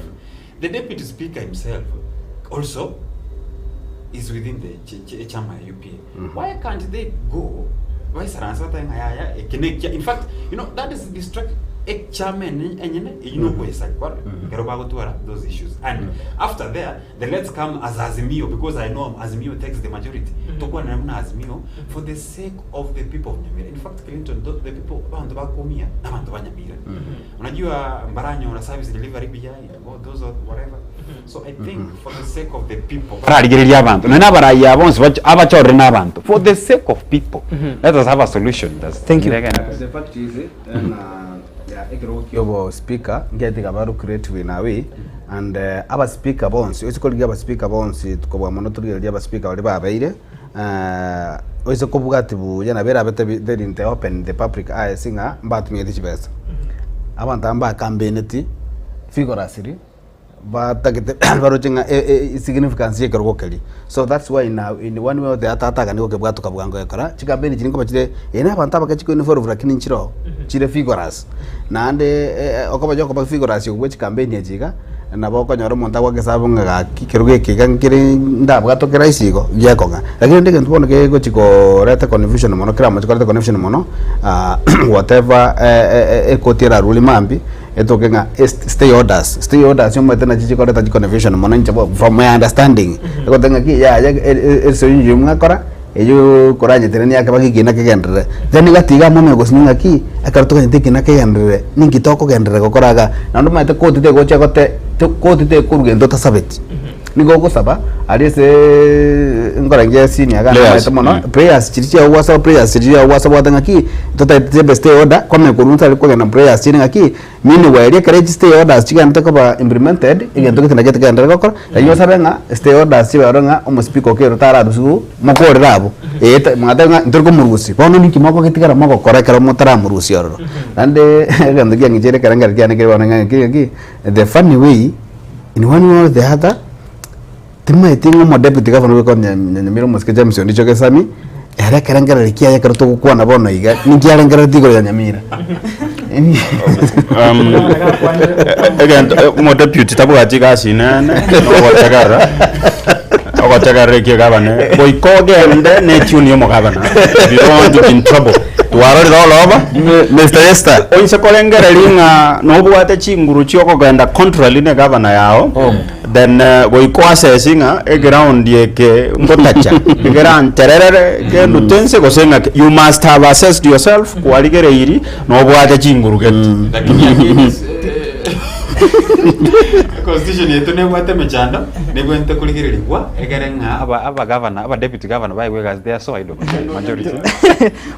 The deputy speaker himself also is within the ch ch echama ya UPA. Why can't they go baisaranse batabe ng'a yaya eke ne ekia in fact you know that is distract echama ene enyene eywo nokoesaria kwarora ekero bagotwara those issues and after there then let's come as Azimio because I know Azimio takes the majority tokwanera buna Azimio for the sake of the people of Nyamira in fact Clinton the, the people abanto bakoumia na abanto ba Nyamira Unajua mbaranyora service delivery buya all those or whatever so I think for the sake of the people Bararigereria abanto nonye na abarai aba bonsi bacho abachorire na abanto for the sake of people let us have a solution that's Thank you. The fact is na ya ekerogo kia obo speaker nkiaitiga baru creative in a way and aba speaker bonsi oise korigia aba speaker bonsi kobua mono torigereria aba speaker baria babeire oise kobwati buya nabo erabe tebi they didn't open the public eyes ng'a mbatumiete chibesa. Abanto aba mbakampeneti vigorously batagete baroche ng'a e- e significance ya ekerogo keria. So that's why in a in one way or the other atagani gokebwatoka bwango gekora, chikampeni chiria nkoba chire eye na abanto abake chiko involve lakini nchire oo, chire vigorous. Naende okoba okoba vigorous okwo bwa chikampeni echi iga, nabo okonyora omonto agoaka esabu ng'a gaki ekerogo eke iga nkere ndabwate kirahisi igo, giakong'a. Lakini rende egento bono kegochi koreta confusion mono kera mochi koreta confusion mono whatever ekoti erarure mambia, etoke ng'a stay orders, stay orders omanyete nachi chikoreta chiconfusion mono inche bo from my understanding, egoteba ng'aki yaya ase inche mwakora. Eyio koranyeteranie akeba gekina kegenderere. Then gatiga amo omegosini ng'aki, ekero toganyete ekina kegenderere, ninki tokogenderera gokora igaa? Naende omanyete koti tegocha gote koti tekorwa gento otasabeti. Nigo ogosaba aria aseeee nkorangia esini iga Prayers, namanyete mono, prayers chiria chiago gwasaba prayers chiria chiago gwasaba gwateba ng'aki, totagete chibe stay order, kwamanya korwa ntari kogenda prayers chire ng'aki, Meanwhile, ekero echi stay orders chigenderete koba implemented, egento gete nakio tigenderere gokora, riria osabe ng'a stay orders chibe ororo ng'a omospeaker okero tararusiwu, mokorere abwo, eh ta mwateba ng'a ntori komorusia, bono ninki mogogetigara mogokora ekero motaramorusia ororo. Naende egento kiang'icheire ekero nkere kiane kere bono ng'a ng'aki ng'aki, the funny way, in one way or the other, timaeti ng'a omodeputy governor bwe ekaunti ya Nyamira omosike James Ondicho Gesami, ere ekerengererio kiaye ekero togokwana bono iga, ninki arengereretie igoro ya Nyamira? Egento omodeputy tabwati egasi nene, nogotegerera, ogotegerera eki egabane, goika ogende ne etune ya omogabana, if you don't want to be in trouble, twarorire oroba, Mr. Esther. Oise korengereria ng'a nobwate chinguru chia okogenda contrary na egavana yao, Then goika oasesi ng'a eground eke ngotacha, egerantererere, kendute inse gose ng'aki. You must have assessed yourself, kwarigereiri, nobwate chinguru gete. Lakini again is, constitution yetu nebwate emechando nebwenerete korigererigwa egere ng'a aba abagavana aba deputy governor baegwe egasi they are so idle majority.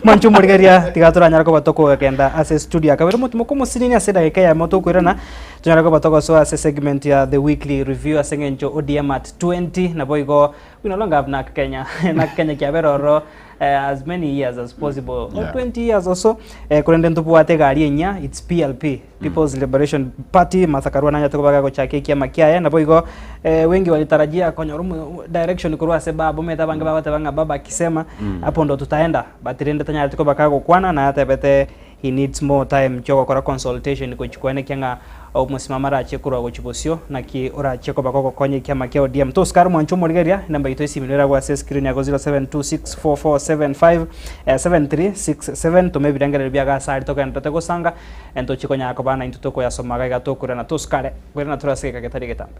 Mwanche omorigereria tiga toranyare koba tokogenda ase studio akabere omotimo komosinini ase edageka eyemo tokoirana Tonyare koba togosoa ase segment ya The Weekly Review ase eng'encho ODM at 20 naboigo we no longer have NARC Kenya. NARC Kenya kiabera ororo as many years as possible or 20 years or so korende ntobwate egari enyia it's PLP People's Liberation Party Martha Karua nanyarete koba gagochaka ekiama kiaye naboigo wengi walitarajia konyora omo direction korwa ase baba omanyete abange bagoteba ng'a baba akisema hapo ndo tutaenda but rende tanyareti koba kagokwana nayatebete He needs more time chiogokora consultation gochia koenekia ng'a omosimamo arachie korwa gochia bosio naki orachie koba kogokonya ekiama kia ODM. Tosikare omwancho omorigereria, enamba yaito esimi nigo eragwe ase escreen yago 07264475 7367 toma ebirengererio biago ase aria togendererete gosanga ntochie konyara koba naintwe tokoyasoma iga iga tokorana. Tosikare koirana tore ase egeka getari egetambe.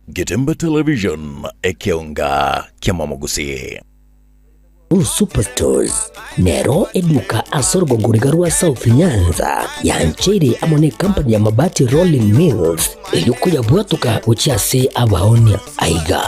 Getembe Television, ekeonga ki'amamogusii. Blue Superstores nero eduka ase orogongo riga rwa South Nyanza yancheire amo ne company ya Mabati Rolling Mills erio koyabwatoka gochia ase abaonia. Aiga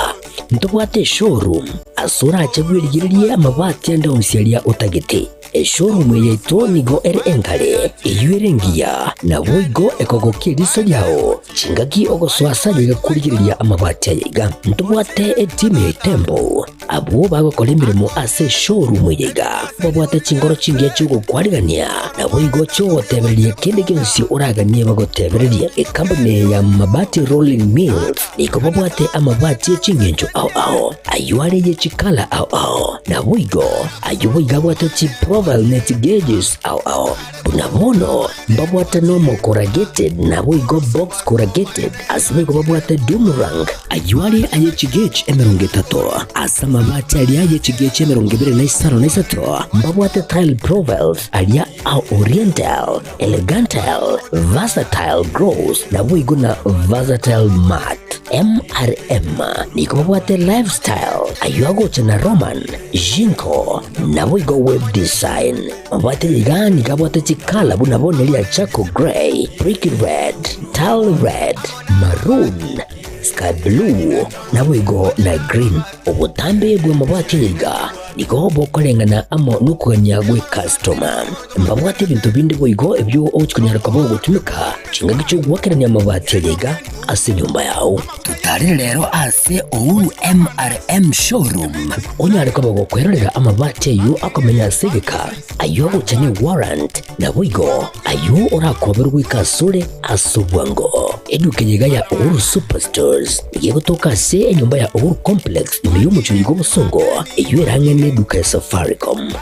ntobwate eshowroom ase orache bwerigererie amabati ande onsi aria otagete. Eshowroom eye yaito nigo ere engare, eyio ere engiya, naboigo ekogokia eriso riao chingaki ogosoa ase aye iga korigereria amabati aya iga. Ntobwate etimu ya Itembo. Abwo bagokora emeremo ase eshowroom eye iga babwate chingoro chingiya chi'ogokwarigania, naboigo chi'ogotebereria kende gionsi oraganie bagotebererie. Ekampuni eye ya Mabati Rolling Mills nigo babwate amabati e chingencho ao ao, ayio are ye chikala ao ao, naboigo ayio boigo abwate chiprofile ne chigeges ao ao. Buna bono mbabwate nomo corrugated naboigo box corrugated, ase boigo babwate doomerang, ayio are aye chigauge 30, ase amabati aria aye chigauge 23 na 3, mbabwate tile profiles aria a oriental, elegantile, versatile gross, naboigo na versatile matte. MRM nigo babwate lifestyle, ayio agocha na Roman, Jinko, naboigo web design. Mabwate iga nigo abwate chikala buna bono ria charcoal grey, brick red, tile red, maroon, sky blue, naboigo na green. Obotambe bw'amabati aya iga nigo bokoreng'ana amo nokogania gw'ecustoma. Mbabwate ebinto binde boigo ebio ogochia konyara koba ogotumeka chingaki chi'ogoakerania amabati aya iga ase enyomba yao. Totarere rero ase Uhuru MRM Showroom onyare koba gokwerorera amabati ayio akomenya ase egeka, ayio agocha ne warrant, naboigo ayio orakoberwe goika asore ase obwango. Eduka eye iga ya Uhuru Superstores nigo egotoka ase enyomba ya Uhuru Complex ime y'omochie oyo bw'obosongo, eyio ere ang'e neduka ya Safaricom.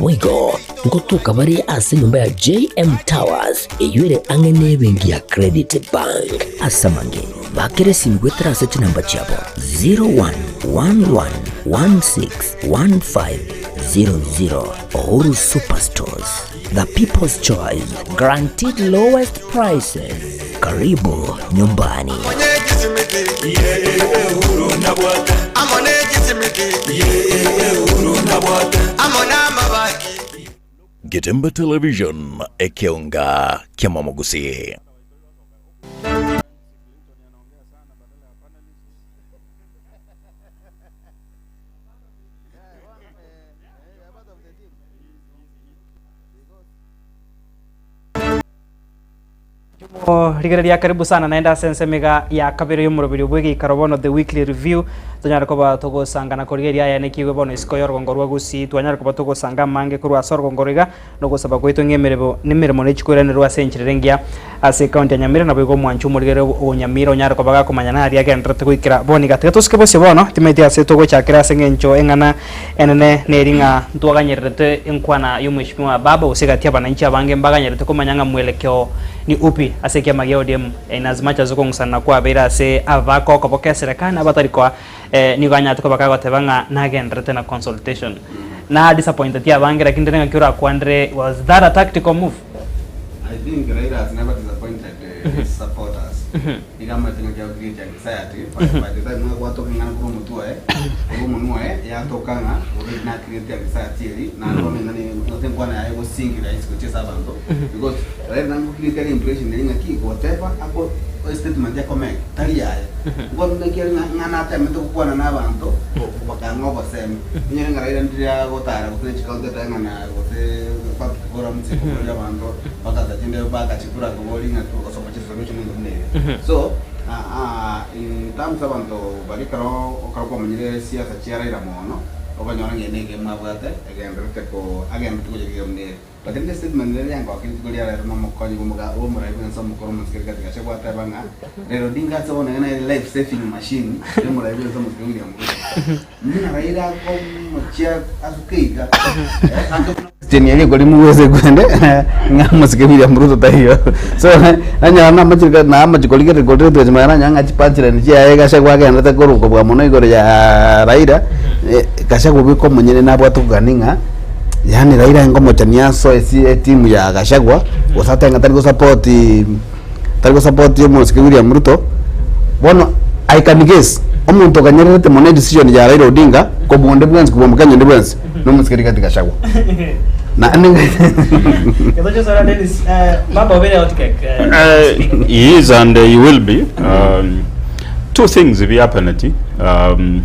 Boigo ngotoka bare ase enyomba ya JM Towers eyio ere ang'e nebenki ya Credit Bank. Ase amange, bakera esimi goetera ase chinamba chiabo 0111161500. Uhuru Superstores, the people's choice, guaranteed lowest prices. Karibu nyumbani. Getembe Television, ekeonga ki'amamogusi. Rigereria karibu sana naende ase ensemo iga ya kabere y'omoroberi bw'egeikaro bono the weekly review tonyare koba togosangana korigereria aya nekigwe bono isiko y'orogongo rwa Gusii twanyare koba togosanga amange korwa ase orogongo iga nogosaba gwaito ng'a emeremo nemeremo nechikoiranerwa ase enchera ere engiya ase ecounty ya Nyamira naboigo omwancho omorigereria o Nyamira onyare koba gakomanya naria agendererete goikera bono iga. Tiga tosike bosio bono timanyeti ase togochakera ase eng'encho eng'ana enene neri ng'a ntwaganyererete enkwana y'omweshimiwa Baba gose egati y'abananchi abange mbaganyerete komanya ng'a mwelekeo ni upi ase ekiama gia ODM in as much as okong'usanana kwabeire ase ababaka okoboka eserekari na abatari koa nigo anyarete koba kagoteba ng'a nagendererete na consultation. Na disappointeti abange lakini rende ng'aki orakwanere was that a tactical move? I think Raila has never disappointed his supporters. Nigo amaete ng'a kiago create anxiety by, by the time agwatoka ing'ana korwa omotwe oye, korwa omonwa oye, yatoka ng'a already na create anxiety eri, naende bono ing'ana eye gose enkwana yaye egosingi rahisi gochia ase abanto, because Raila nabo create are impression eri ng'aki whatever ako statement akomake tari yaye. Bono naki ere ng'a ng'a natemete gokwana na abanto, bakang'a obosemi. Onyore ng'a Raila ndire agotara gose ne chicounty atae ng'a na gose public forum chikoboria abanto, bakasa chinde bagachikura koboria ng'a gosoma chisolution ebinto buna ebio. So, in terms abanto baria ekero ekero kwamanyire siasa chia Raila mono, okonyora ng'a eye negame abwate, egendererete ko agendererete gocha kegame nere. But rende statement ere yangokia rituko ria rero nomokonyi bw'omoga bw'omorai bw'ense omokoro omosike Rigathi Gachagua gwateba ng'a Raila Odinga ase bono iga nere life saving machine y'omorai bw'ense omosike William Ruto. Buna Raila akomochia asuke iga eh, ange buna Question eria ekorimu bwese kwende ng'a omosike William Ruto taiyo. So nanyora namachiko namachiko rigereria korire twachimanya nanyora ng'a chipunchline chiaye Gachagua agenderete korwa kobua mono igoro ya Raila, Gachagua bweka omonyene nabwate okogania ng'a Yaani Raila ngomochani asoe ase etimu ya Gachagua, gose atebe ng'a tari gosupport tari gosupport omosike William Ruto, bono I can guess, omonto okanyererete mono edecision ya Raila Odinga kobua onde bwensi kobua omokenya onde bwensi, na omosike Rigathi Gachagua. Naende Dennis, baba obere hot cake. He is and he will be. Two things biapeneti um,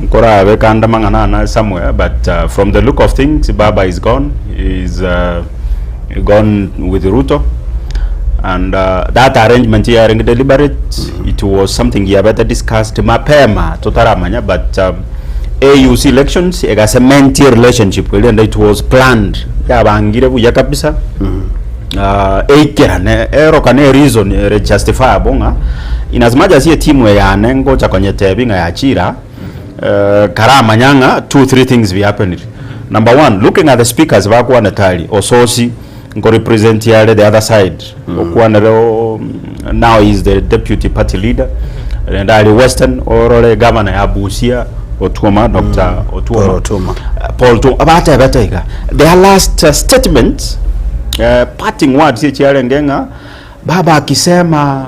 nkorabe kanda mang'ana ana somewhere but from the look of things baba is gone he is gone with Ruto and that arrangement yarenge deliberate it was something yabete discussed mapema totaramanya but um, AUC elections egacementia relationship eria ende it was planned yabangire buya kabisa Ah, eikerane erokane ereason ere justifiable ng'a in as much as etimu eye yane ngocha konyetebi ng'a yachira eh, karamanya ng'a two three things bihapenire number one looking at the speakers bakwanete aria Ososi nkorepresent are the other side okwanere o- now he is the deputy party leader rende ari western orore governor ya Busia Otuoma Dr. Otuoma Paul Otuoma. Paul Otuoma batebete iga their last statement parting words echiarenge ng'a baba akisema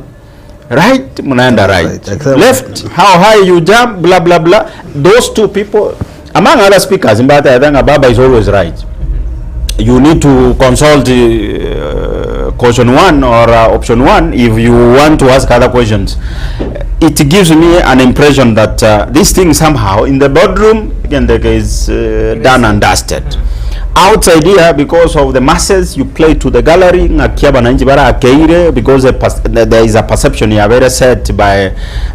right mnaenda right, Right, exactly. left how high you jump blah blah blah those two people among other speakers mbatebete ng'a baba is always right you need to consult caution one or option one if you want to ask other questions it gives me an impression that this thing somehow in the boardroom again there is done and dusted outside here because of the masses you play to the gallery ng'aki abananchi barakeire because a pers- there is a perception yabere set by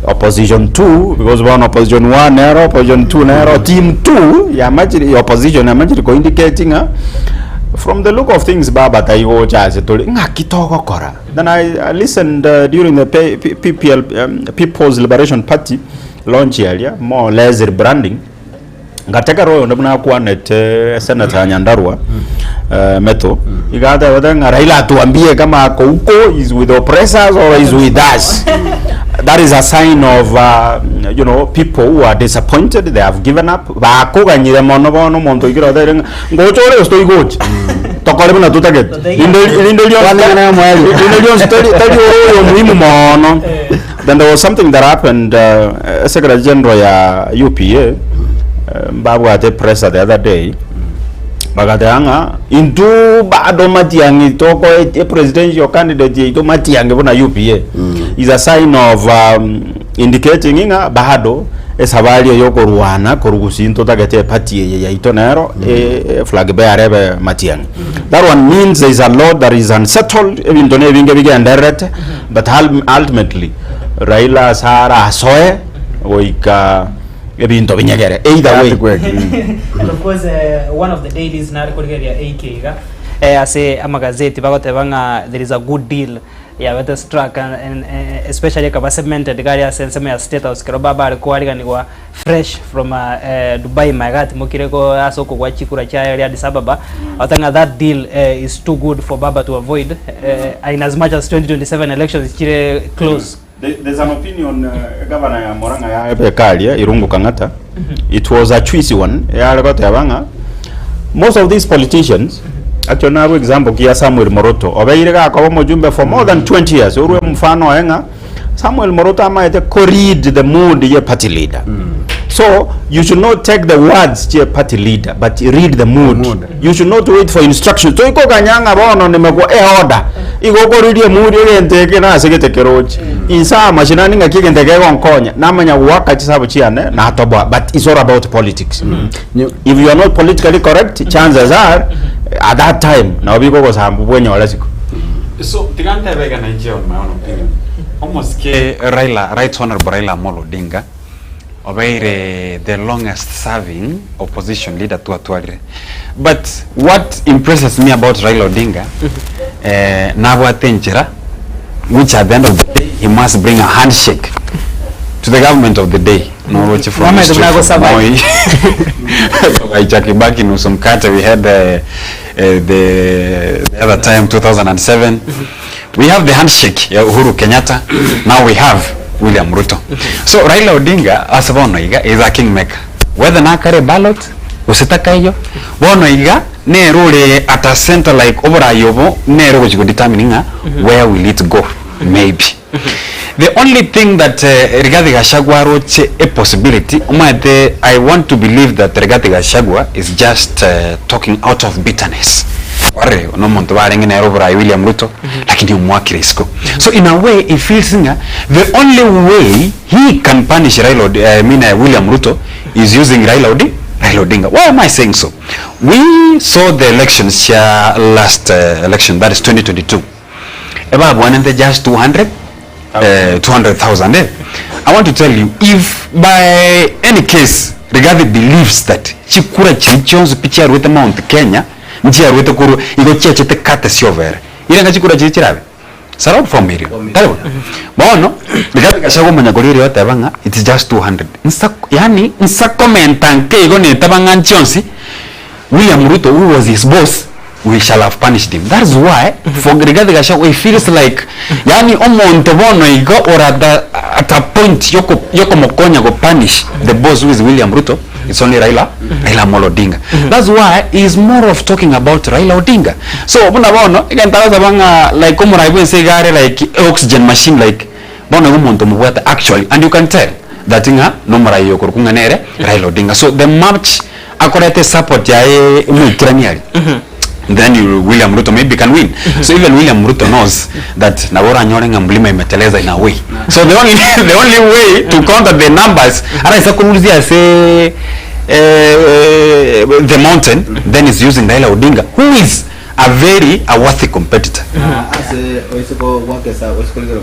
opposition 2 because bono opposition 1 nero opposition 2 nero team 2 yamachire opposition yamachire ko indicate ng'a from the look of things baba taigocha ase tore ng'aki togokora then I, I listened during the P, P, PPL People's Liberation Party launch yaria more or less rebranding Ngategera oyonde buna akwanete Senator Nyandarua Methu, iga atebete ng'a Raila atuambie kama ako huko is with oppressors or is with us. That is a sign of you know people who are disappointed, they have given up, bakoganyire mono bono omonto oikire oteire ng'a ngocha ore gose toigocha, tokore buna totagete. Rinde rinde rionsi rinde rionsi tari tari ore oyo muhimu mono. Then there was something that happened Secretary General ya UPA mbabwate pressure the other day bagateba ng'a intwe bado matiang'i tokoe e presidential candidate yaito matiang'i buna UPA is a sign of indicating ng'a bado esabari eye yokorwana korwa gusii ntotagete eparty eye yaito nero e flag bearer ebe matiang'i. That one means there is a lot that is unsettled ebinto na ebinge bigendererete But ultimately Raila ase arasoe goika ebinto binyegere either way. And of course one of the dailies nare korigereria AK iga eh, ase amagazeti bagoteba ng'a there is a good deal yabete struck and, especially ekaba cemented iga aria ase ensemo ya state house kero baba are koariganigwa fresh from Dubai magega atimokire ko ase okogwa chikura chiaye aria Addis Ababa agoteba ng'a that deal is too good for baba to avoid in as much as 2027 elections chire close. There's an opinion governor ya Murang'a yaebeka aria Irungu Kang'ata it was a choice one yare goteba ng'a most of these politicians actually nabwo example ki ya Samuel Moroto obeire gakoba omojumbe for more than 20 years orwe omofano oye ng'a Samuel Moroto amaete ko read the mood ye party leader so you should not take the words chie party leader but read the mood, mood. you should not wait for instructions toikoganya ng'a bono nimekwa e order igo okoriria emood egento eke nase gete keroche inse aa mashinani ng'aki egento eke egonkonya namanya goaka chisabu chiane natoboa but it's all about politics if you are not politically correct chances are at that time nabo bigogosamba bwenyore isiko. So tiga ntebe iga nainche on my own opinion, omosike Raila, Right Honourable Raila Amolo Odinga obeire the longest serving opposition leader twatwarire but what impresses me about Raila Odinga eh, nabwate enchera which at the end of the day he must bring a handshake to the government of the day noroche from Mama, straight tunago from survive. Moi Tukaita Kibaki nusu mkate we had the, the other time 2007 we have the handshake ya Uhuru Kenyatta now we have William Ruto so Raila Odinga ase bono iga is a kingmaker whether nakare ballot gose takaiyo bono iga nere ore at a center like oborai obo nere ogochi go determine ng'a where will it go maybe The only thing that Rigathi Gachagua aroche a possibility, omanyete I want to believe that Rigathi Gachagua is just talking out of bitterness. Kwarire nomonto barenge nere oborai William Ruto, lakini omwakire isiko. So in a way he feels ng'a the only way he can punish Raila Odi, I mean William Ruto is using Raila Odi, Raila Odinga. Why am I saying so? We saw the elections chia last election that is 2022. Ebabwanete just 200 eh, 200,000 eh. I want to tell you if by any case Rigathi believes that chikura chiria chionsi pi chiaruete Mount Kenya nchiaruete korwa igo chiachete courtesy of ere. Irenga chikura chiria chirabe? It's around 4 million. Tari bo? Bono Rigathi Gachagua omanya koria erio oteba ng'a it's just 200. Nsa yaani nsa komenta nke igo netaba ng'a nchionsi William Ruto who was his boss we shall have punished him. That is why for Rigathi Gachagua he feels like yaani omonto bono igo ore at the at a point yoko yokomokonya go punish the boss who is William Ruto it's only Raila Raila Amolo Odinga. That's why he is more of talking about Raila Odinga. So buna bono egento agosaba ng'a like omorai bwense iga are like oxygen machine like bono igo omonto omobwate actually and you can tell that ng'a nomorai okorokwa ng'a nere Raila Odinga. So the much akorete support yaye emoikerani aria then you, William Ruto maybe can win. So even William Ruto knows that nabo oranyore ng'a mlima imeteleza in a way. So the only, the only way to counter the numbers araisa korusia ase eh, the mountain then is using Raila Odinga who is a very a worthy competitor. Ase oisiko gwakesa oisiko rigero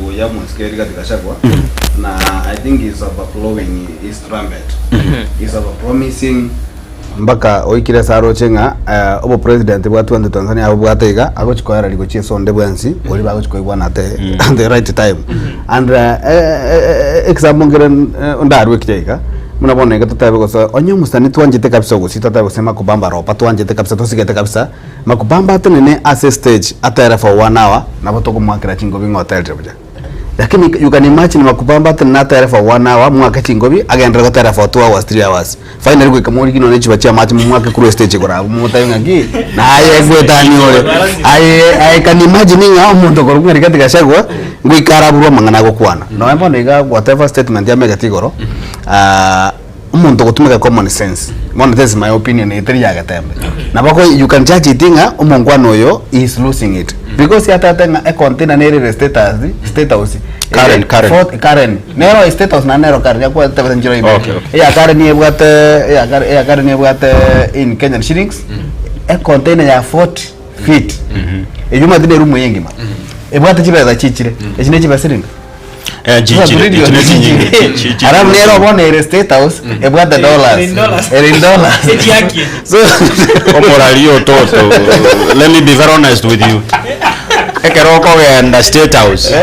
buya mosike Rigathi Gachagua na I think he's overblowing his trumpet. He's overpromising mpaka oikire ase aroche ng'a eh, obopresident bwa 2027 abobwate iga agochi koera rigochi ase onde bwensi oria bagochi koigwana at the, at the right time and eh, eh, eh, example nkere eh, ndarue kiria iga buna bono iga totebe gose onye omosani twanchete kabisa ogosii totebe gose makubamba ropa twanchete kabisa tosigete kabisa makubamba atenene ase stage atere for one hour nabo tokomoakera chingobi ng'a oterire buya. Lakini you can imagine makubamba atenene atere for one hour mwake chingobi agenderere gotera for 2 hours 3 hours finally goika morigi nonye chiba chia amache momwake korwa estage igoro abwo momotebi ng'a ki naye gwetania ore aye I can imagine ng'a omonto okorokwa ng'a Rigathi Gachagua ngoika araburwe amang'ana agokwana. Nonye bono iga whatever statement amegete igoro omonto ogotumeka common sense bono this is my opinion eye teri ya getembe nabo ko you can judge it ng'a omongwana oyo he is losing it because yatete ng'a econtainer nere ere status state house Karen, Karen. Karen nero state house naende nero Karen yakwete nchero ime Okay, okay. eya Karen ebwate eya Karen eya Karen ebwate in Kenyan shillings econtainer ya 40 feet eywo omanyete ne eroom engima ebwate chibesa chichire echi ne chibesa siringi Eh, chichire, ichi ne chinyinge, chi- chi- Alafu nero bono ere state house ebwate dollars. In dollars. Ere in dollars. Echiaki. So Omorari ototo let me be very honest with you ekero okogenda state house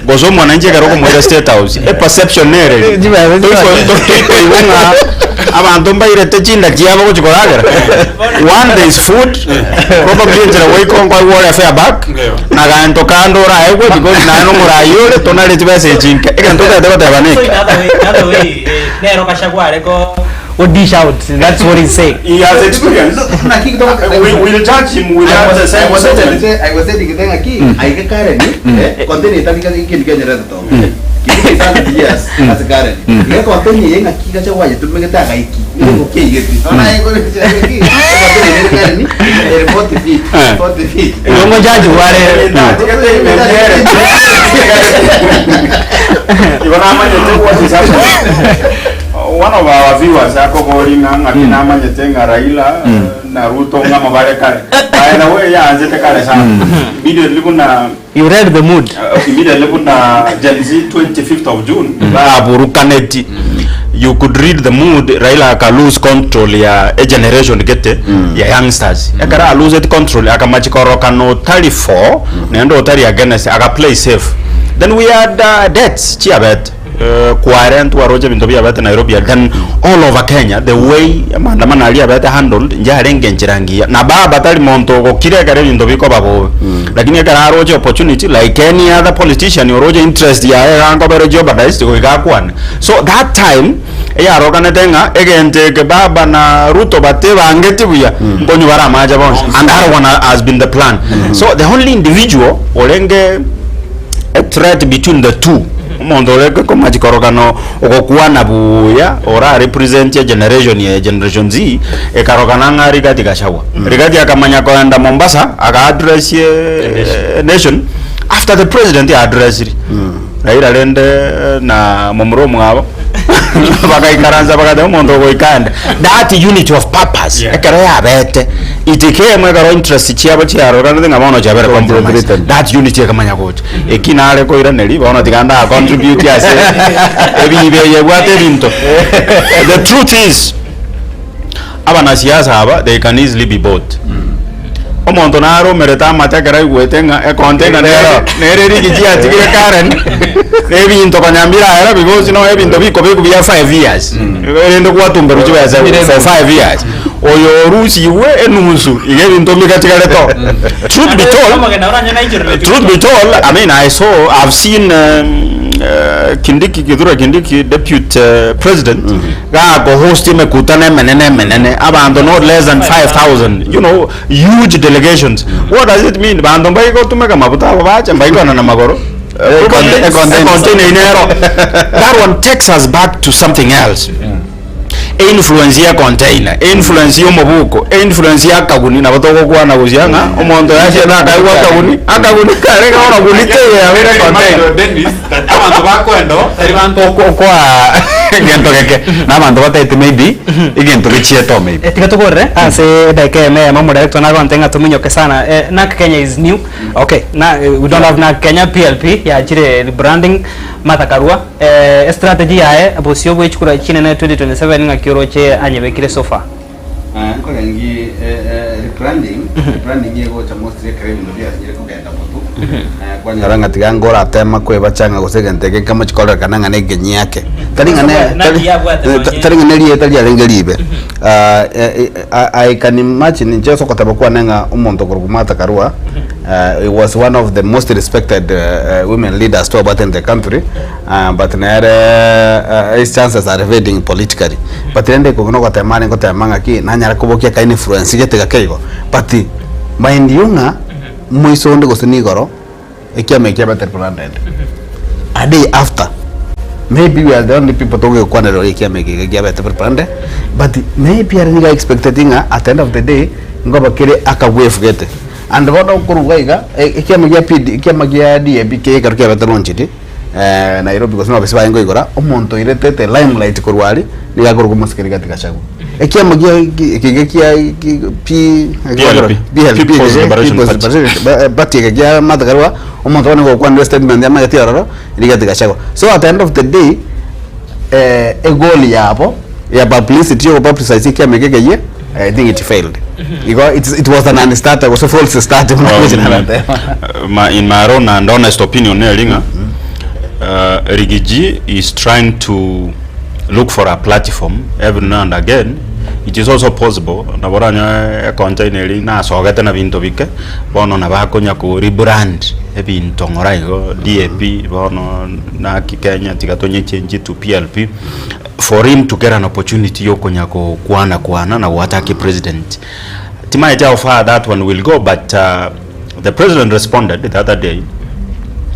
gose omwananchi ekero okomoira state house e perception nere toikoigwa ng'a abanto mbairete chinda chiabo gochi koragera one there is food probably enchera goika nkoigwa ore fare back na gento kande oraegwe because naye nomorai ore tonare chibesa echi nke egento otagete goteba So neke in other way, in other way, eh, nero Gachagua are go go dish out. That's what he's saying. He has experience. We will judge him with I the was same I was assessment. I was saying ngithenga ki aige Karen eh container itabika kindu kianyerete to kindu kitandu years as Karen ige container yenga ki gacha waje tumegete agaiki ngo kiigeti ona ego ki container ere Karen ere 40 feet 40 feet Ngo judge wale Igo namanyete what is happening. One of our viewers akobori ng'a ng'aki namanyete ng'a Raila na Ruto ng'a mabare kare. By the way yaanzete kare sana. Immediately buna You read the mood. Immediately buna Gen Z 25th of June baburukaneti you could read the mood Raila aka lose control ya a generation gete ya youngsters ekero a lose control akamachi korokana otari for naende otari against aka play safe then we had deaths chiabete uh, kware ntwaroche ebinto biabete Nairobi then all over Kenya the way amaandamano aria abete handled njarenge enchera ngiya na baba tari monto ogokira ekero ebinto bikoba bobe lakini ekero aroche opportunity like any other politician oroche interest yaye egankobere jeopardized goika akwane so that time eyarokanete ng'a egento eke baba na Ruto batebangeti buya nkonywa bare amache bonsi and that one has been the plan so the only individual orenge a threat between the two omonto ore komachi korokana ogokwana buya ora represent a generation ya generation Z ekarokana ng'a Rigathi Gachagua Rigathi akamanya koenda Mombasa aka address nation after the president ya addressiri Raila rende na momura omwabo. Bagaikaransa bagateba omonto ogoika ande. That unity of purpose ekero yabete, it came ekero interest chiabo chiarorekanete ng'a bono chiabere compromised. That unity ekamanya gocha. Eki nare koiraneria bono tiga nda contribute ase ebibe eye ebwate ebinto. The truth is, abanasiasa aba they can easily be bought. Omonto nare omerete amate ekero aigwete ng'a econtainer nere nere erigi chiatigire Karen, na ebinto konya mbirahera because no ebinto bikobekwa bia 5 years, erinde gwatumberwa chibesa for 5 years, oyo orusigwe enusu iga ebinto mbigatigarete oo. Truth be told, truth be told, I mean I saw, I've seen um, Kindiki, Kithure Kindiki, deputy president, Gakohost emekutano emenene emenene, abanto not less than 5000, you know, huge delegations. What does it mean? Banto mbaigotumeka mabuta abo bache, mbaikwana na magoro. Econte- econtainer. Econtainer inero. That one takes us back to something else. Influence ya container, influence ya omobuko, influence ya akaguni nabo togokwana gosia ng'a omonto yachia nakaigwa akaguni, akaguni kare koraguni teiyo yabeire container. Dennis, abanto bakoenda oo, tari banto okoa egento geke na abanto bataete maybe egento gechiete oo maybe. Tiga tokorere ase edaika eyemo eyemo omodirector nagonte ng'a tominyoke sana eh, Narc Kenya is new okay na eh, we don't have Narc Kenya PLP yachire rebranding Martha Karua eh, estrategy yaye bosio bwe chikura chinene 2027 ng'aki oroche anyebekire so far Nkorengi rebranding, rebranding egocha mostly ekero ebinto biasinyire kogenda motu, kwanyora ng'a tiga ngoratema kwebacha ng'a gose egento eke nkemochi kororekana ng'a negenyi ake. Tari ng'a ne tari tari ng'a nerieta riarenge ribe. I can imagine inche ase ogoteba kwane ng'a omonto okorokwa Martha Karua, he was one of the most respected women leaders twabwate in the country, But nere his chances are fading politically. But rende ekobua nogotema are ngotema ng'aki nanyare kobokia ka influence gete gake igo. But mind you ng'a moiso onde gose nigoro ekiama eki kiabete rebranded. A day after maybe we are the only people togekwanera ore ekiama eke iga kiabete rebranded but maybe are nigo expected ng'a at the end of the day nkoba kere aka wave gete. And bono okoruga iga ekiama gia PD ekiama gia DAP ekero kiabete launched. Nairobi gose nobisi baye nkoigora, omonto oiretete limelight korwa aria, nigo akorokwa omosike Rigathi Gachagua. Ekiama gia ki eke iga kia ki P PLP, PLP People's eke, Liberation People's Party. Liberation Party eke kia Martha Karua, omonto bono nigo okwanire statement amanyeti ororo, Rigathi Gachagua. So at the end of the day, egoal yabo ya publicity ya gopublicize ekiama eke ekeyie, I think it failed. Igo it's, it was an unstarter, gose false start buna gochia narateba. My, in my own and honest opinion neri ng'a Rigiji is trying to look for a platform every now and again. It is also possible nabo oranyore econtainer eri nasogete na binto bike bono nabo akonya ko rebrand ebinto ng'ora igo DAP bono naki Kenya tiga tonyechange to PLP for him to get an opportunity yokonya gokwana kwana na goattack president. Timaeti how far that one will go but uh, the president responded the other day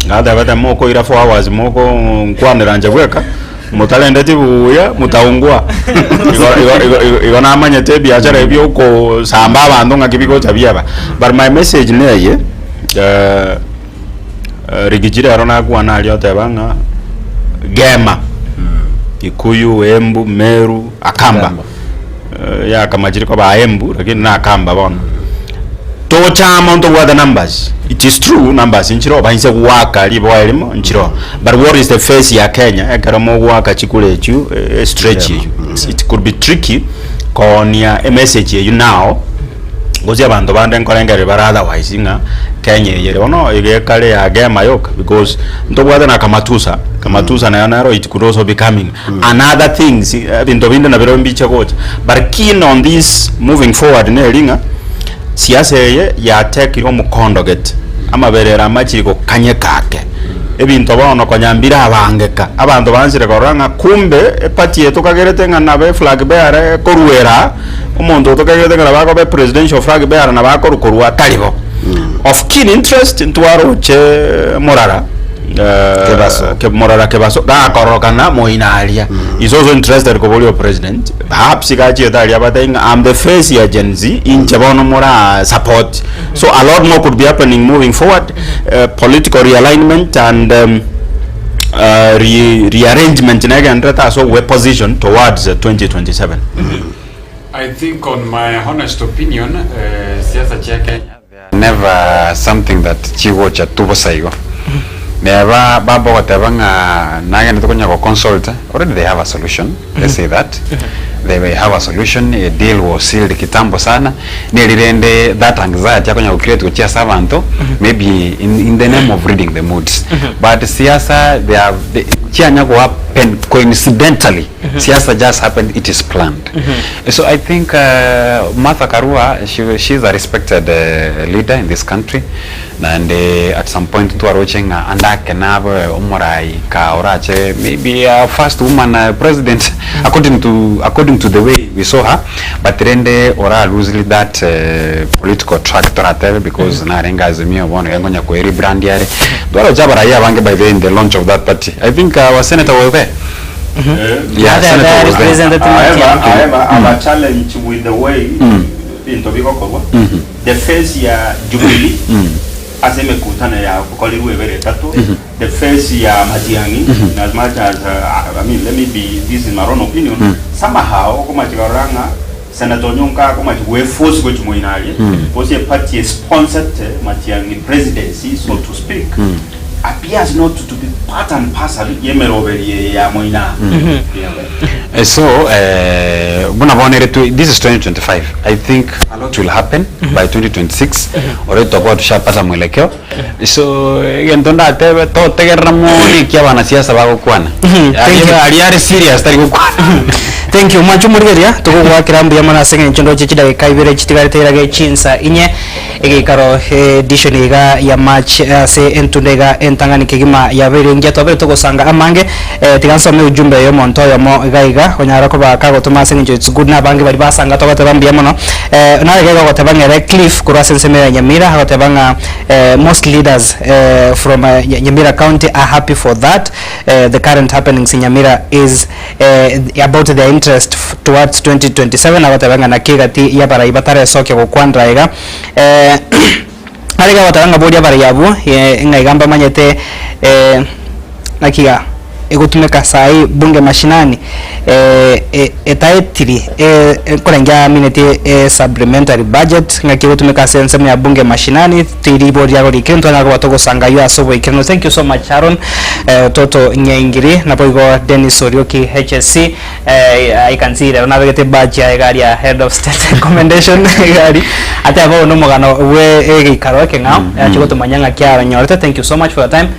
gatebete mokoira 4 hours moko nkwanera nche bweka motarendeti buya mutaungua igo, igo, igo, igo, igo namanyete ebiachara ebio okosamba abanto ng'aki bigocha biaba but my message neye uh, Rigiji rero nakwana aria oteba ng'a Gema, Gikuyu, Embu, Meru, Akamba. Eh, yakamachire koba Embu lakini na Akamba bono. Tochama ntobwate numbers. It is true numbers nchire obainse goaka riboa erimo nchire But what is the face ya Kenya ekero mogoaka chikura echio eh, stretch eyio. It could be tricky koonia emessage eyio now Gose abanto bande nkorengereria bare otherwise ng'a Kenya eye ere bono iga ekare ya gema yoka because ntobwate na kamatusa, kamatusa nayo nero it could also be coming and other things ebinto binde nabirobio mbiche gocha. But keen on this moving forward neri ng'a siasa eye yatekire omokondo gete, amaberero amachiri gokanyeka ake, ebinto bono konya mbire abangeka, abanto baanchire korora ng'a kumbe eparty eye tokagerete ng'a nabo eflag bearer ekoruera. Omonto otokegete ng'a nabo akoba presidential flag bearer nabo akorwa korwa atari bo. Of keen interest ntwaroche Morara Kebaso. Ke- Morara Kebaso gakororokana moino aria. Is also interested koboria opresident. Perhaps iga achiete aria abatebie ng'a I'm the face ya Gen Z inche bono mora support. So a lot more could be happening moving forward. Political realignment and. Re, rearrangement negenderete ase ogwe position towards 2027. I think on my honest opinion, siasa chia Kenya they are never something that chigocha tu bosa igo. Neba baba ogoteba ng'a nagendete konya go consult, already they have a solution, let's say that. They may have a solution, a deal was sealed kitambo sana, neri rende that anxiety akonya go create gochia ase abanto, maybe in, in the name of reading the moods. But siasa they have, they, chianya go happen coincidentally, siasa just happened, it is planned. So I think Martha Karua, she, she is a respected leader in this country, Naende at some point ntwaroche ng'a ande ake nabe omorai ka orache maybe a first woman president according to according to the way we saw her but rende ora loose that political track toratebe because narenge Azimio bono iga nkonya koe rebrand are. Ntwaroche abarai abange by the way in the launch of that party I think our senator was there. Yeah, senator was there. However, however, I have a challenge with the way binto bigokorwa. The face ya Jubilee ase emekutano yakorirwe ebere etato, the face ya Matiang'i, in as much as I mean let me be this is my own opinion, somehow okomachi korora ng'a Senator Onyonka akomachi gweforce gochia moino aria, gose eparty esponsored Matiang'i presidency so to speak, appears not to be part and parcel y'emeroberi eye ya moino aa. Yeah. So buna bono ere this is 2025 I think a lot will happen by 2026 already tutakuwa tushapata mwelekeo so egento ndatebe totegerera mono eki abanasiasa bagokwana Thank you. aria are serious tari gokwana Thank you mwanche omorigereria togogoakera mbuya mono ase eng'encho ndoche chidakika ibere chitigarete irage chinsa inye Egeikaro edition iga ya March ase entunda iga entang'ani kegima yabeire engiya twabeire togosanga amange tiga nsome ujumbe yomonto oyomo iga iga onyara koba kagotoma ase eng'encho it's good nabange baria basanga togoteba mbuya mono nare iga iga ogoteba ng'a ere Cliff korwa ase ensemo ya Nyamira agoteba ng'a most leaders from Nyamira county are happy for that the current happenings in Nyamira is about their interest towards 2027 agoteba ng'a naki egati y'abarai bataresokia gokwanera iga arenge agoteba ng'a boria abarai abwo ng'a iga mbamanyete naki iga egotumeka saii bunge mashinani etaetiri nkorengia aminetie esupplementary budget ng'aki egotumeka ase ensemo ya bunge mashinani Ribo riago riikire ntwanyara koba togosanga ayio ase oboikeranu. Thank you so much Aaron Toto Nyaingiri naboigo Dennis Orioki HSC I can see rero nabegete badge yaye iga aria head of state commendation iga aria ateba oyo nomogano bwe egeikaro ekeng'ao ache gotomanyia ng'aki aronyorete thank you so much for your time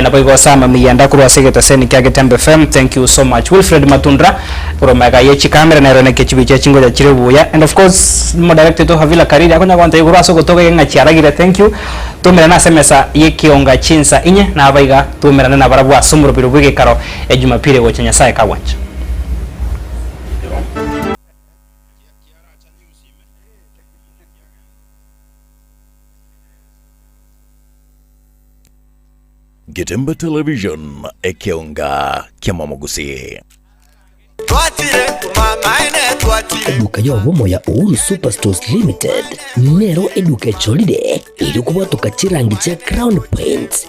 Naboigo Sam Miyanda korwa ase egetaseni kia Getembe FM, thank you so much. Wilfred Matundra korwa magega ye chikamera nero neke chibicha chingocha chire buya. And of course mo director oito Havila Kariri akonya gontebia igoro ase ogotoka iga ng'a chiaragire thank you. Twaumerane ase emesa ye kionga chinsa inye nabaiga twaumerane nabarabwo ase omorobiro bw'egekaro ejumapili egocha Nyasaye kagwancha. Getembe Television, ekeonga kiamamogusii. Eduka y'obomo ya Uhuru Superstores Limited nero eduka echorire erio kobwatoka chirangi chia Crown Paints.